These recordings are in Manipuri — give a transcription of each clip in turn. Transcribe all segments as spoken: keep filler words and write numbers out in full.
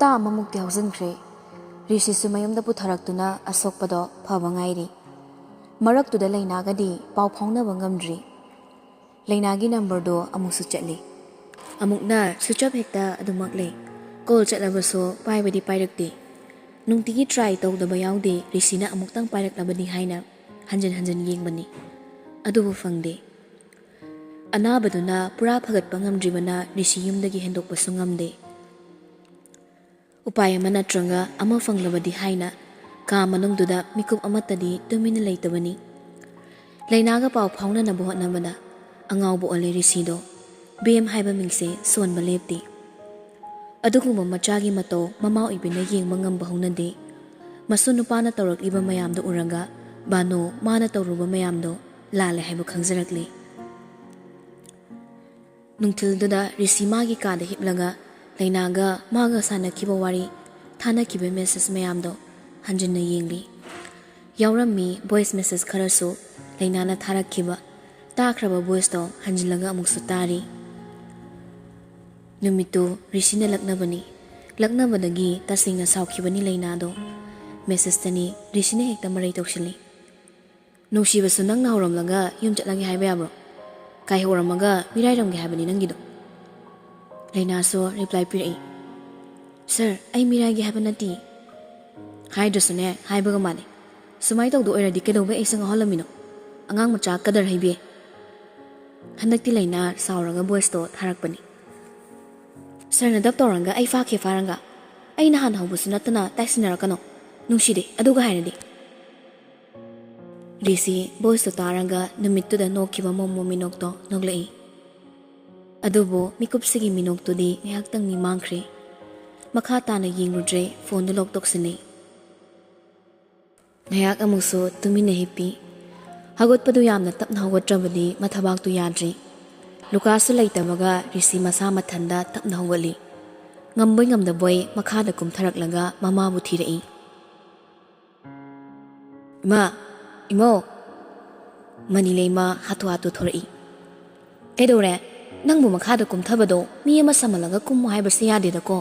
ꯍꯞꯇꯥ ꯑꯃꯃꯨꯛꯇꯤ ꯍꯧꯖꯤꯟꯈ꯭ꯔꯦ꯫ ꯔꯤꯁꯤꯁꯨ ꯃꯌꯨꯝꯗ ꯄꯨꯊꯔꯛꯇꯨꯅ ꯑꯁꯣꯛꯄꯗꯣ ꯐꯕ ꯉꯥꯏꯔꯤ꯫ ꯃꯔꯛꯇꯨꯗ ꯂꯩꯅꯥꯒꯗꯤ ꯄꯥꯎ ꯐꯥꯎꯅꯕ ꯉꯝꯗ꯭ꯔꯤ꯫ ꯂꯩꯅꯥꯒꯤ ꯅꯝꯕꯔꯗꯣ ꯑꯃꯨꯛꯁꯨ ꯆꯠꯂꯤ꯫ ꯑꯃꯨꯛꯅ ꯁ꯭ꯋꯤꯆ ꯑꯣꯐ ꯍꯦꯛꯇ ꯑꯗꯨꯃꯛ ꯂꯩ꯫ ꯀꯣꯜ ꯆꯠꯂꯕꯁꯨ ꯄꯥꯏꯕꯗꯤ ꯄꯥꯏꯔꯛꯇꯦ꯫ ꯅꯨꯡꯇꯤꯒꯤ ꯇ꯭ꯔꯥꯏ ꯇꯧꯗꯕ ꯌꯥꯎꯗꯦ, ꯔꯤꯁꯤꯅ ꯑꯃꯨꯛꯇꯪ ꯄꯥꯏꯔꯛꯂꯕꯗꯤ ꯍꯥꯏꯅ ꯍꯟꯖꯤꯟ ꯍꯟꯖꯤꯟ ꯌꯦꯡꯕꯅꯤ꯫ ꯑꯗꯨꯕꯨ ꯐꯪꯗꯦ꯫ ꯑꯅꯥꯕꯗꯨꯅ ꯄꯨꯔꯥ ꯐꯒꯠꯄ ꯉꯝꯗ꯭ꯔꯤꯕꯅ ꯔꯤꯁꯤ ꯌꯨꯝꯗꯒꯤ ꯍꯦꯟꯗꯣꯛꯄꯁꯨ ꯉꯝꯗꯦ꯫ ꯎꯄꯥꯏ ꯑꯃ ꯅꯠꯇ꯭ꯔꯒ ꯑꯃ ꯐꯪꯂꯕꯗꯤ ꯍꯥꯏꯅ ꯀꯥ ꯃꯅꯨꯡꯗꯨꯗ ꯃꯤꯀꯨꯞ ꯑꯃꯠꯇꯗꯤ ꯇꯨꯃꯤꯟꯅ ꯂꯩꯇꯕꯅꯤ꯫ ꯂꯩꯅꯥꯒ ꯄꯥꯎ ꯐꯥꯎꯅꯅꯕ ꯍꯣꯠꯅꯕꯗ ꯑꯉꯥꯎꯕ ꯑꯣꯜꯂꯦ ꯔꯤꯁꯤꯗꯣ꯫ ꯕꯦꯝ ꯍꯥꯏꯕ ꯃꯤꯡꯁꯦ ꯁꯣꯟꯕ ꯂꯦꯞꯇꯦ꯫ ꯑꯗꯨꯒꯨꯝꯕ ꯃꯆꯥꯒꯤ ꯃꯇꯧ ꯃꯃꯥ ꯑꯣꯏꯕꯤꯅ ꯌꯦꯡꯕ ꯉꯝꯕ ꯍꯧꯅꯗꯦ꯫ ꯃꯁꯨ ꯅꯨꯄꯥꯅ ꯇꯧꯔꯛꯂꯤꯕ ꯃꯌꯥꯝꯗꯨ ꯎꯔꯒ ꯕꯥꯅꯣ ꯃꯥꯅ ꯇꯧꯔꯨꯕ ꯃꯌꯥꯝꯗꯣ ꯂꯥꯜꯂꯦ ꯍꯥꯏꯕ ꯈꯪꯖꯔꯛꯂꯤ꯫ ꯅꯨꯡꯊꯤꯜꯗꯨꯗ ꯔꯤꯁꯤ ꯃꯥꯒꯤ ꯀꯥꯗ ꯍꯤꯞꯂꯒ ꯂꯩꯅꯥꯒ ꯃꯥꯒ ꯁꯥꯟꯅꯈꯤꯕ ꯋꯥꯔꯤ, ꯊꯥꯅꯈꯤꯕ ꯃꯦꯁꯦꯖ ꯃꯌꯥꯝꯗꯣ ꯍꯟꯖꯤꯟꯅ ꯌꯦꯡꯂꯤ꯫ ꯌꯥꯎꯔꯝꯃꯤ ꯚꯣꯏꯁ ꯃꯦꯁꯦꯖ ꯈꯔꯁꯨ꯫ ꯂꯩꯅꯥꯅ ꯊꯥꯔꯛꯈꯤꯕ ꯇꯥꯈ꯭ꯔꯕ ꯚꯣꯏꯁꯇꯣ ꯍꯟꯖꯤꯜꯂꯒ ꯑꯃꯨꯛꯁꯨ ꯇꯥꯔꯤ꯫ ꯅꯨꯃꯤꯠꯇꯨ ꯔꯤꯁꯤꯅ ꯂꯛꯅꯕꯅꯤ꯫ ꯂꯛꯅꯕꯗꯒꯤ ꯇꯁꯦꯡꯅ ꯁꯥꯎꯈꯤꯕꯅꯤ ꯂꯩꯅꯥꯗꯣ꯫ ꯃꯦꯁꯦꯖꯇꯅꯤ ꯔꯤꯁꯤꯅ ꯍꯦꯛꯇ ꯃꯔꯩ ꯇꯧꯁꯤꯜꯂꯤ꯫ "ꯅꯨꯡꯁꯤꯕꯁꯨ ꯅꯪꯅ ꯍꯧꯔꯝꯂꯒ ꯌꯨꯝ ꯆꯠꯂꯒꯦ ꯍꯥꯏꯕ ꯌꯥꯕ꯭ꯔꯣ? ꯀꯥꯏꯍꯧꯔꯝꯃꯒ ꯃꯤꯔꯥꯏꯔꯝꯒꯦ ꯍꯥꯏꯕꯅꯤ ꯅꯪꯒꯤꯗꯣ꯫" ꯂꯩꯅꯥꯁꯨ ꯔꯤꯄ꯭ꯂꯥꯏ ꯄꯤꯔꯛꯏ꯫ "ꯁꯥꯔ, ꯑꯩ ꯃꯤꯔꯥꯏꯒꯦ ꯍꯥꯏꯕ ꯅꯠꯇꯤꯌꯦ꯫" "ꯍꯥꯏꯗ꯭ꯔꯁꯨꯅꯦ, ꯍꯥꯏꯕꯒ ꯃꯥꯟꯅꯩ꯫ ꯁꯨꯃꯥꯏꯅ ꯇꯧꯗꯣꯏ ꯑꯣꯏꯔꯗꯤ ꯀꯩꯗꯧꯕꯩ ꯑꯩꯁꯦ ꯉꯥꯎꯍꯜꯂꯝꯃꯤꯅꯣ? ꯑꯉꯥꯡ ꯃꯆꯥ ꯀꯗꯔ ꯍꯩꯕꯤ꯫" ꯍꯟꯗꯛꯇꯤ ꯂꯩꯅꯥ ꯁꯥꯎꯔꯒ ꯚꯣꯏꯁꯇꯣ ꯊꯥꯔꯛꯄꯅꯤ꯫ "ꯁꯥꯔꯅ ꯗꯞ ꯇꯧꯔꯒ ꯑꯩ ꯐꯥꯈꯤ ꯐꯥꯔꯒ, ꯑꯩ ꯅꯍꯥꯟ ꯍꯧꯕꯁꯨ ꯅꯠꯇꯅ ꯇꯥꯏꯁꯤꯟꯅꯔꯛꯀꯅꯣ꯫ ꯅꯨꯡꯁꯤꯗꯦ ꯑꯗꯨꯒ ꯍꯥꯏꯔꯗꯤ꯫" ꯔꯤꯁꯤ ꯚꯣꯏꯁꯇꯣ ꯇꯥꯔꯒ ꯅꯨꯃꯤꯠꯇꯨꯗ ꯅꯣꯛꯈꯤꯕ ꯃꯣꯃꯣ ꯃꯤꯅꯣꯛꯇꯣ ꯅꯣꯛꯂꯛꯏ꯫ ꯑꯗꯨꯕꯨ ꯃꯤꯀꯨꯞꯁꯤꯒꯤ ꯃꯤꯅꯣꯛꯇꯨꯗꯤ ꯉꯥꯏꯍꯥꯛꯇꯪ ꯃꯤ ꯃꯥꯡꯈ꯭ꯔꯦ꯫ ꯃꯈꯥ ꯇꯥꯅ ꯌꯦꯡꯂꯨꯗ꯭ꯔꯦ, ꯐꯣꯟꯗꯨ ꯂꯣꯛ ꯇꯧꯁꯤꯜꯂꯤ꯫ ꯉꯥꯏꯍꯥꯛ ꯑꯃꯨꯛꯁꯨ ꯇꯨꯃꯤꯟꯅ ꯍꯤꯞꯄꯤ꯫ ꯍꯧꯒꯠꯄꯗꯨ ꯌꯥꯝꯅ ꯇꯞꯅ ꯍꯧꯒꯠꯇ꯭ꯔꯕꯗꯤ ꯃꯊꯕꯥꯛꯇꯨ ꯌꯥꯗ꯭ꯔꯤ꯫ ꯂꯨꯀꯥꯁꯁꯨ ꯂꯩꯇꯕꯒ ꯔꯤꯁꯤ ꯃꯁꯥ ꯃꯊꯟꯗ ꯇꯞꯅ ꯍꯧꯒꯠꯂꯤ꯫ ꯉꯝꯕꯣꯏ ꯉꯝꯗꯕꯣꯏ ꯃꯈꯥꯗ ꯀꯨꯝꯊꯔꯛꯂꯒ ꯃꯃꯥꯕꯨ ꯊꯤꯔꯛꯏ꯫ "ꯏꯃꯥ! ꯏꯃꯧ!" ꯃꯅꯤꯂꯩꯃ ꯍꯥꯊꯨ ꯍꯥꯊꯨ ꯊꯣꯔꯛꯏ꯫ "ꯀꯩꯗꯧꯔꯦ? ꯅꯪꯕꯨ ꯃꯈꯥꯗ ꯀꯨꯝꯊꯕꯗꯣ ꯃꯤ ꯑꯃ ꯁꯝꯍꯜꯂꯒ ꯀꯨꯝꯃꯨ ꯍꯥꯏꯕꯁꯦ ꯌꯥꯗꯦꯗꯀꯣ?"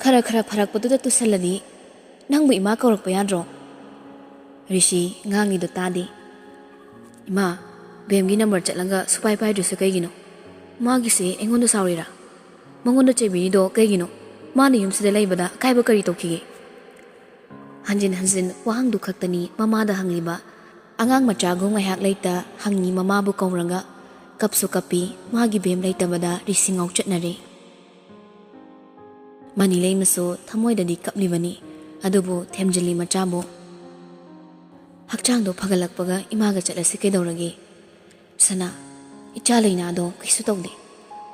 ꯈꯔ ꯈꯔ ꯐꯔꯛꯄꯗꯨꯗ ꯇꯨꯁꯜꯂꯗꯤ ꯅꯪꯕꯨ ꯏꯃꯥ ꯀꯧꯔꯛꯄ ꯌꯥꯗ꯭ꯔꯣ? ꯔꯤꯁꯤ ꯉꯥꯡꯉꯤꯗꯣ ꯇꯥꯗꯦ꯫ "ꯏꯃꯥ, ꯕꯦꯝꯒꯤ ꯅꯝꯕꯔ ꯆꯠꯂꯒ ꯁꯨꯄꯥꯏ ꯄꯥꯏꯗ꯭ꯔꯤꯁꯦ ꯀꯩꯒꯤꯅꯣ? ꯃꯥꯒꯤꯁꯦ ꯑꯩꯉꯣꯟꯗ ꯁꯥꯎꯔꯤꯔꯥ? ꯃꯉꯣꯟꯗ ꯆꯩꯕꯤꯔꯤꯗꯣ ꯀꯩꯒꯤꯅꯣ? ꯃꯥꯅ ꯌꯨꯝꯁꯤꯗ ꯂꯩꯕꯗ ꯑꯀꯥꯏꯕ ꯀꯔꯤ ꯇꯧꯈꯤꯒꯦ?" ꯍꯟꯖꯤꯟ ꯍꯟꯖꯤꯟ ꯋꯥꯍꯪꯗꯨ ꯈꯛꯇꯅꯤ ꯃꯃꯥꯗ ꯍꯪꯂꯤꯕ꯫ ꯑꯉꯥꯡ ꯃꯆꯥꯒꯨꯝ ꯉꯥꯏꯍꯥꯛ ꯂꯩꯇ ꯍꯪꯉꯤ ꯃꯃꯥꯕꯨ ꯀꯧꯔꯒ꯫ ꯀꯞꯁꯨ ꯀꯞꯄꯤ, ꯃꯥꯒꯤ ꯕꯦꯝ ꯂꯩꯇꯕꯗ ꯔꯤꯁꯤ ꯉꯥꯎꯆꯠꯅꯔꯦ꯫ ꯃꯅꯤ ꯂꯩꯃꯁꯨ ꯊꯃꯣꯏꯗꯗꯤ ꯀꯞꯂꯤꯕꯅꯤ, ꯑꯗꯨꯕꯨ ꯊꯦꯝꯖꯤꯜꯂꯤ ꯃꯆꯥꯕꯨ꯫ "ꯍꯛꯆꯥꯡꯗꯣ ꯐꯒꯠꯂꯛꯄꯒ ꯏꯃꯥꯒ ꯆꯠꯂꯁꯤ ꯀꯩꯗꯧꯔꯒꯦ? ꯁꯅꯥ, ꯏꯆꯥ ꯂꯩꯅꯥꯗꯣ ꯀꯩꯁꯨ ꯇꯧꯗꯦ꯫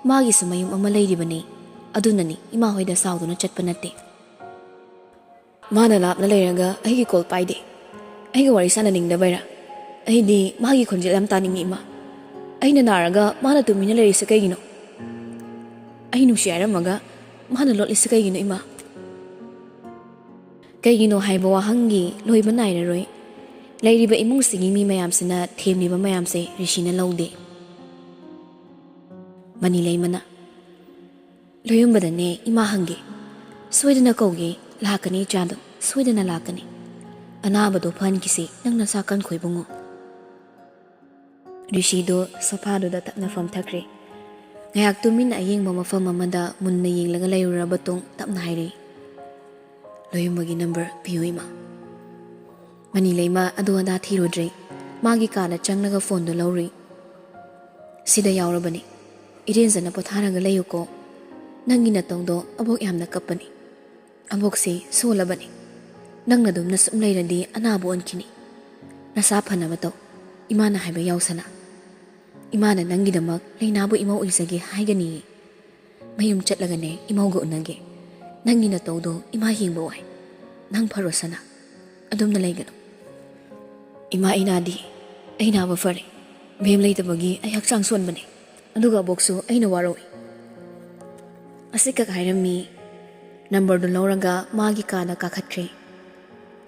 ꯃꯥꯒꯤꯁꯨ ꯃꯌꯨꯝ ꯑꯃ ꯂꯩꯔꯤꯕꯅꯤ, ꯑꯗꯨꯅꯅꯤ ꯏꯃꯥ ꯍꯣꯏꯗ ꯁꯥꯎꯗꯨꯅ ꯆꯠꯄ ꯅꯠꯇꯦ꯫ ꯃꯥꯅ ꯂꯥꯞꯅ ꯂꯩꯔꯒ ꯑꯩꯒꯤ ꯀꯣꯜ ꯄꯥꯏꯗꯦ꯫ ꯑꯩꯒ ꯋꯥꯔꯤ ꯁꯥꯟꯅꯅꯤꯡꯗꯕꯩꯔꯥ? ꯑꯩꯗꯤ ꯃꯥꯒꯤ ꯈꯣꯟꯖꯦꯜ ꯌꯥꯝ ꯇꯥꯅꯤꯡꯉꯤ, ꯏꯃꯥ꯫ ꯑꯩꯅ ꯅꯥꯔꯒ ꯃꯥꯅ ꯇꯨꯃꯤꯟꯅ ꯂꯩꯔꯤꯁꯦ ꯀꯩꯒꯤꯅꯣ? ꯑꯩ ꯅꯨꯡꯁꯤ ꯍꯥꯏꯔꯝꯃꯒ ꯃꯥꯅ ꯂꯣꯠꯂꯤꯁꯦ ꯀꯩꯒꯤꯅꯣ, ꯏꯃꯥ?" ꯀꯩꯒꯤꯅꯣ ꯍꯥꯏꯕ ꯋꯥꯍꯪꯒꯤ ꯂꯣꯏꯕ ꯅꯥꯏꯔꯔꯣꯏ꯫ ꯂꯩꯔꯤꯕ ꯏꯃꯨꯡꯁꯤꯒꯤ ꯃꯤ ꯃꯌꯥꯝꯁꯤꯅ ꯊꯦꯝꯂꯤꯕ ꯃꯌꯥꯝꯁꯦ ꯔꯤꯁꯤꯅ ꯂꯧꯗꯦ꯫ ꯃꯅꯤ ꯂꯩꯃꯅ, "ꯂꯣꯌꯨꯝꯕꯗꯅꯦ ꯏꯃꯥ ꯍꯪꯒꯦ꯫ ꯁꯣꯏꯗꯅ ꯀꯧꯒꯦ, ꯂꯥꯛꯀꯅꯤ ꯏꯆꯥꯗꯣ, ꯁꯣꯏꯗꯅ ꯂꯥꯛꯀꯅꯤ꯫ ꯑꯅꯥꯕꯗꯣ ꯐꯍꯟꯈꯤꯁꯤ, ꯅꯪ ꯅꯁꯥ ꯀꯟꯈꯣ ꯏꯕꯨꯡꯉꯣ꯫" ꯔꯤꯁꯤꯗꯨ ꯁꯣꯐꯥꯗꯨꯗ ꯇꯞꯅ ꯐꯝꯊꯈ꯭ꯔꯦ꯫ ꯉꯥꯏꯍꯥꯛ ꯇꯨꯃꯤꯟꯅ ꯑꯌꯦꯡꯕ ꯃꯐꯝ ꯑꯃꯗ ꯃꯨꯟꯅ ꯌꯦꯡꯂꯒ ꯂꯩꯔꯨꯔꯕ ꯃꯇꯨꯡ ꯇꯞꯅ ꯍꯥꯏꯔꯛꯏ, "ꯂꯣꯌꯨꯝꯕꯒꯤ ꯅꯝꯕꯔ ꯄꯤꯌꯨ, ꯏꯃꯥ꯫" ꯃꯅꯤ ꯂꯩꯃ ꯑꯗꯨ ꯑꯗꯥ ꯊꯤꯔꯨꯗ꯭ꯔꯦ꯫ ꯃꯥꯒꯤ ꯀꯥꯗ ꯆꯪꯂꯒ ꯐꯣꯟꯗꯨ ꯂꯧꯔꯨꯏ꯫ "ꯁꯤꯗ ꯌꯥꯎꯔꯕꯅꯤ꯫ ꯏꯔꯦꯟꯖꯅ ꯄꯣꯊꯥꯔꯒ ꯂꯩꯌꯨꯀꯣ꯫ ꯅꯪꯒꯤ ꯅꯇꯧꯗꯣ ꯑꯕꯣꯛ ꯌꯥꯝꯅ ꯀꯞꯄꯅꯤ꯫ ꯑꯕꯣꯛꯁꯤ ꯁꯣꯜꯂꯕꯅꯤ꯫ ꯅꯪꯅ ꯑꯗꯨꯝꯅ ꯁꯨꯝ ꯂꯩꯔꯗꯤ ꯑꯅꯥꯕ ꯑꯣꯟꯈꯤꯅꯤ꯫ ꯅꯁꯥ ꯐꯅꯕ ꯇꯧ꯫ ꯏꯃꯥꯅ ꯍꯥꯏꯕ ꯌꯥꯎꯁꯅꯥ꯫ ꯏꯃꯥꯅ ꯅꯪꯒꯤꯗꯃꯛ ꯂꯩꯅꯥꯕꯨ ꯏꯃꯧ ꯑꯣꯏꯖꯒꯦ ꯍꯥꯏꯒꯅꯤꯌꯦ꯫ ꯃꯌꯨꯝ ꯆꯠꯂꯒꯅꯦ ꯏꯃꯧꯒ ꯎꯅꯒꯦ꯫ ꯅꯪꯒꯤ ꯅꯇꯧꯗꯣ ꯏꯃꯥ ꯌꯦꯡꯕ ꯋꯥꯏ꯫ ꯅꯪ ꯐꯔꯣ ꯁꯅꯥ꯫ ꯑꯗꯨꯝꯅ ꯂꯩꯒꯅꯨ꯫" "ꯏꯃꯥ, ꯑꯩ ꯅꯥꯗꯤ꯫ ꯑꯩ ꯅꯥꯕ ꯐꯔꯦ꯫ ꯕꯦꯝ ꯂꯩꯇꯕꯒꯤ ꯑꯩ ꯍꯛꯆꯥꯡ ꯁꯣꯟꯕꯅꯦ꯫ ꯑꯗꯨꯒ ꯑꯕꯣꯛꯁꯨ ꯑꯩꯅ ꯋꯥꯔꯧꯏ꯫" ꯑꯁꯤꯈꯛ ꯍꯥꯏꯔꯝꯃꯤ꯫ ꯅꯝꯕꯔꯗꯨ ꯂꯧꯔꯒ ꯃꯥꯒꯤ ꯀꯥꯗ ꯀꯥꯈꯠꯈ꯭ꯔꯦ꯫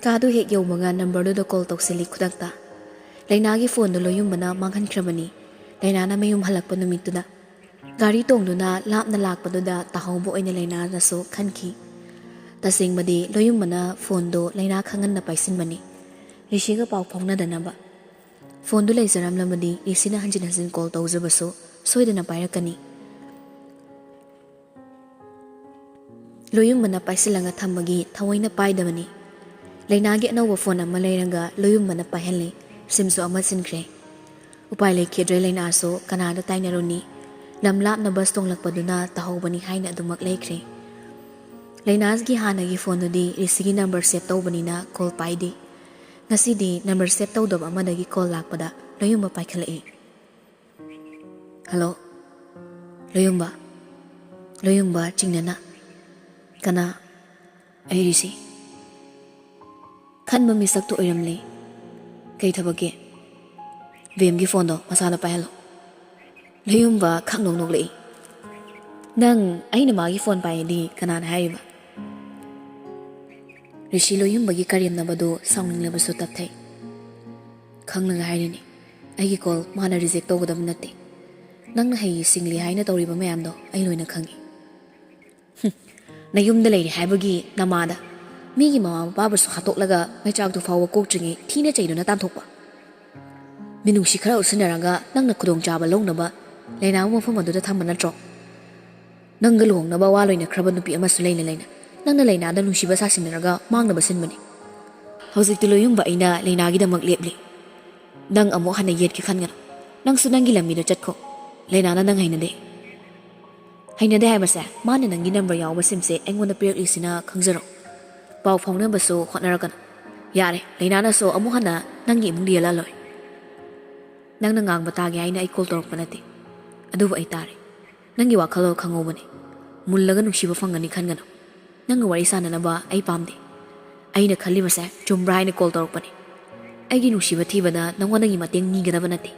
ꯀꯥꯗꯨ ꯍꯦꯛ ꯌꯧꯕꯒ ꯅꯝꯕꯔꯗꯨꯗ ꯀꯣꯜ ꯇꯧꯁꯤꯜꯂꯤ ꯈꯨꯗꯛꯇ꯫ ꯂꯩꯅꯥꯒꯤ ꯐꯣꯟꯗꯨ ꯂꯣꯌꯨꯝꯕꯅ ꯃꯥꯡꯍꯟꯈ꯭ꯔꯕꯅꯤ꯫ ꯂꯩꯅꯥꯅ ꯃꯌꯨꯝ ꯍꯜꯂꯛꯄ ꯅꯨꯃꯤꯠꯇꯨꯗ꯫ ꯒꯥꯔꯤ ꯇꯣꯡꯗꯨꯅ ꯂꯥꯞꯅ ꯂꯥꯛꯄꯗꯨꯗ ꯇꯥꯍꯧꯕ ꯑꯣꯏꯅ ꯂꯩꯅꯥꯅꯁꯨ ꯈꯟꯈꯤ꯫ ꯇꯁꯦꯡꯕꯗꯤ ꯂꯣꯌꯨꯝꯕꯅ ꯐꯣꯟꯗꯨ ꯂꯩꯅꯥ ꯈꯪꯍꯟꯅ ꯄꯥꯏꯁꯤꯟꯕꯅꯤ, ꯔꯤꯁꯤꯒ ꯄꯥꯎ ꯐꯥꯎꯅꯗꯅꯕ꯫ ꯐꯣꯟꯗꯨ ꯂꯩꯖꯔꯝꯂꯕꯗꯤ ꯔꯤꯁꯤꯅ ꯍꯟꯖꯤꯟ ꯍꯟꯖꯤꯟ ꯀꯣꯜ ꯇꯧꯖꯕꯁꯨ ꯁꯣꯏꯗꯅ ꯄꯥꯏꯔꯛꯀꯅꯤ꯫ ꯂꯣꯌꯨꯝꯕꯅ ꯄꯥꯏꯁꯤꯜꯂꯒ ꯊꯝꯕꯒꯤ ꯊꯑꯣꯏꯅ ꯄꯥꯏꯗꯕꯅꯤ꯫ ꯂꯩꯅꯥꯒꯤ ꯑꯅꯧꯕ ꯐꯣꯟ ꯑꯃ ꯂꯩꯔꯒ ꯂꯣꯌꯨꯝꯕꯅ ꯄꯥꯏꯍꯜꯂꯤ꯫ ꯁꯤꯝꯁꯨ ꯑꯃ ꯁꯤꯟꯈ꯭ꯔꯦ꯫ ꯎꯄꯥꯏ ꯂꯩꯈꯤꯗ꯭ꯔꯦ ꯂꯩꯅꯥꯁꯨ, ꯀꯅꯥꯗ ꯇꯥꯏꯅꯔꯨꯅꯤ? ꯂꯝ ꯂꯥꯞꯅ ꯕꯁ ꯇꯣꯡꯂꯛꯄꯗꯨꯅ ꯇꯥꯍꯧꯕꯅꯤ ꯍꯥꯏꯅ ꯑꯗꯨꯃꯛ ꯂꯩꯈ꯭ꯔꯦ꯫ ꯂꯩꯅꯥꯒꯤ ꯍꯥꯟꯅꯒꯤ ꯐꯣꯟꯗꯨꯗꯤ ꯔꯤꯁꯤꯒꯤ ꯅꯝꯕꯔ ꯁꯦꯚ ꯇꯧꯕꯅꯤꯅ ꯀꯣꯜ ꯄꯥꯏꯗꯦ꯫ ꯉꯁꯤꯗꯤ ꯅꯝꯕꯔ ꯁꯦꯚ ꯇꯧꯗꯕ ꯑꯃꯗꯒꯤ ꯀꯣꯜ ꯂꯥꯛꯄꯗ ꯂꯣꯌꯨꯝꯕ ꯄꯥꯏꯈꯠꯂꯛꯏ꯫ "ꯍꯜꯂꯣ, ꯂꯣꯌꯨꯝꯕ, ꯂꯣꯌꯨꯝꯕ ꯆꯤꯡꯅꯅ꯫ ꯀꯅꯥ?" "ꯑꯩ ꯔꯤꯁꯤ꯫" ꯈꯟꯕ ꯃꯤꯁꯛꯇꯨ ꯑꯣꯏꯔꯝꯂꯦ꯫ "ꯀꯩ ꯊꯕꯛꯀꯤ?" "ꯕꯦꯝꯒꯤ ꯐꯣꯟꯗꯣ ꯃꯁꯥꯗ ꯄꯥꯏꯍꯜꯂꯣ꯫" ꯂꯣꯌꯨꯝꯕ ꯈꯪꯅꯣꯛ ꯅꯣꯛꯂꯛꯏ꯫ "ꯅꯪ ꯑꯩꯅ ꯃꯥꯒꯤ ꯐꯣꯟ ꯄꯥꯏꯌꯦꯗꯤ ꯀꯅꯥꯅ ꯍꯥꯏꯔꯤꯕ?" ꯔꯤꯁꯤ ꯂꯣꯌꯨꯝꯕꯒꯤ ꯀꯔꯦꯝꯅꯕꯗꯨ ꯁꯥꯎꯅꯤꯡꯂꯕꯁꯨ ꯇꯞꯊꯩ꯫ "ꯈꯪꯂꯒ ꯍꯥꯏꯔꯤꯅꯤ꯫ ꯑꯩꯒꯤ ꯀꯣꯜ ꯃꯥꯅ ꯔꯤꯖꯦꯛ ꯇꯧꯒꯗꯕ ꯅꯠꯇꯦ꯫ ꯅꯪꯅ ꯍꯩ ꯁꯤꯡꯂꯤ ꯍꯥꯏꯅ ꯇꯧꯔꯤꯕ ꯃꯌꯥꯝꯗꯣ ꯑꯩ ꯂꯣꯏꯅ ꯈꯪꯏ꯫" "ꯍꯨꯝ, ꯅꯌꯨꯝꯗ ꯂꯩꯔꯤ ꯍꯥꯏꯕꯒꯤ ꯅꯃꯥꯗ ꯃꯤꯒꯤ ꯃꯃꯥ ꯃꯄꯥꯕꯨꯁꯨ ꯍꯥꯠꯇꯣꯛꯂꯒ ꯃꯩꯆꯥꯛꯇꯨ ꯐꯥꯎꯕ ꯀꯣꯛꯇ꯭ꯔꯤꯉꯩ ꯊꯤꯅ ꯆꯩꯗꯨꯅ ꯇꯥꯟꯊꯣꯛꯄ꯫ ꯃꯤꯅꯨꯡꯁꯤ ꯈꯔ ꯎꯠꯁꯤꯟꯅꯔꯒ ꯅꯪꯅ ꯈꯨꯗꯣꯡꯆꯥꯕ ꯂꯧꯅꯕ ꯂꯩꯅꯥꯕꯨ ꯃꯐꯝ ꯑꯗꯨꯗ ꯊꯝꯕ ꯅꯠꯇ꯭ꯔꯣ? ꯅꯪꯒ ꯂꯨꯍꯣꯡꯅꯕ ꯋꯥ ꯂꯣꯏꯅꯈ꯭ꯔꯕ ꯅꯨꯄꯤ ꯑꯃꯁꯨ ꯂꯩꯅ ꯂꯩꯅ ꯅꯪꯅ ꯂꯩꯅꯥꯗ ꯅꯨꯡꯁꯤꯕ ꯁꯥꯁꯤꯟꯅꯔꯒ ꯃꯥꯡꯅꯕ ꯁꯤꯟꯕꯅꯤ꯫ ꯍꯧꯖꯤꯛꯇꯤ ꯂꯣꯌꯨꯝꯕ ꯑꯩꯅ ꯂꯩꯅꯥꯒꯤꯗꯃꯛ ꯂꯦꯞꯂꯤ꯫ ꯅꯪ ꯑꯃꯨꯛ ꯍꯟꯅ ꯌꯦꯠꯀꯦ ꯈꯟꯒꯅꯨ꯫ ꯅꯪꯁꯨ ꯅꯪꯒꯤ ꯂꯝꯕꯤꯗ ꯆꯠꯈꯣ꯫ ꯂꯩꯅꯥꯅ ꯅꯪ ꯍꯩꯅꯗꯦ꯫ ꯍꯩꯅꯗꯦ ꯍꯥꯏꯕꯁꯦ ꯃꯥꯅ ꯅꯪꯒꯤ ꯅꯝꯕꯔ ꯌꯥꯎꯕ ꯁꯤꯝꯁꯦ ꯑꯩꯉꯣꯟꯗ ꯄꯤꯔꯛꯂꯤꯁꯤꯅ ꯈꯪꯖꯔꯣ꯫ ꯄꯥꯎ ꯐꯥꯎꯅꯕꯁꯨ ꯍꯣꯠꯅꯔꯛꯀꯅꯨ꯫ ꯌꯥꯔꯦ, ꯂꯩꯅꯥꯅꯁꯨ ꯑꯃꯨꯛ ꯍꯟꯅ ꯅꯪꯒꯤ ꯏꯃꯨꯡꯗ ꯌꯦꯜꯍꯜꯂꯣꯏ꯫ ꯅꯪꯅ ꯉꯥꯡꯕ ꯇꯥꯒꯦ ꯍꯥꯏꯅ ꯑꯩ ꯀꯣꯜ ꯇꯧꯔꯛꯄ ꯅꯠꯇꯦ꯫ ꯑꯗꯨꯕꯨ ꯑꯩ ꯇꯥꯔꯦ꯫ ꯅꯪꯒꯤ ꯋꯥꯈꯜꯂꯣꯟ ꯈꯪꯍꯧꯕꯅꯤ꯫ ꯃꯨꯜꯂꯒ ꯅꯨꯡꯁꯤꯕ ꯐꯪꯒꯅꯤ ꯈꯟꯒꯅꯨ꯫ ꯅꯪꯒ ꯋꯥꯔꯤ ꯁꯥꯟꯅꯅꯕ ꯑꯩ ꯄꯥꯝꯗꯦ꯫ ꯑꯩꯅ ꯈꯜꯂꯤꯕꯁꯦ ꯆꯨꯝꯕ꯭ꯔꯥ ꯍꯥꯏꯅ ꯀꯣꯜ ꯇꯧꯔꯛꯄꯅꯤ꯫ ꯑꯩꯒꯤ ꯅꯨꯡꯁꯤꯕ ꯊꯤꯕꯗ ꯅꯪꯉꯣꯟꯗꯒꯤ ꯃꯇꯦꯡ ꯅꯤꯒꯗꯕ ꯅꯠꯇꯦ꯫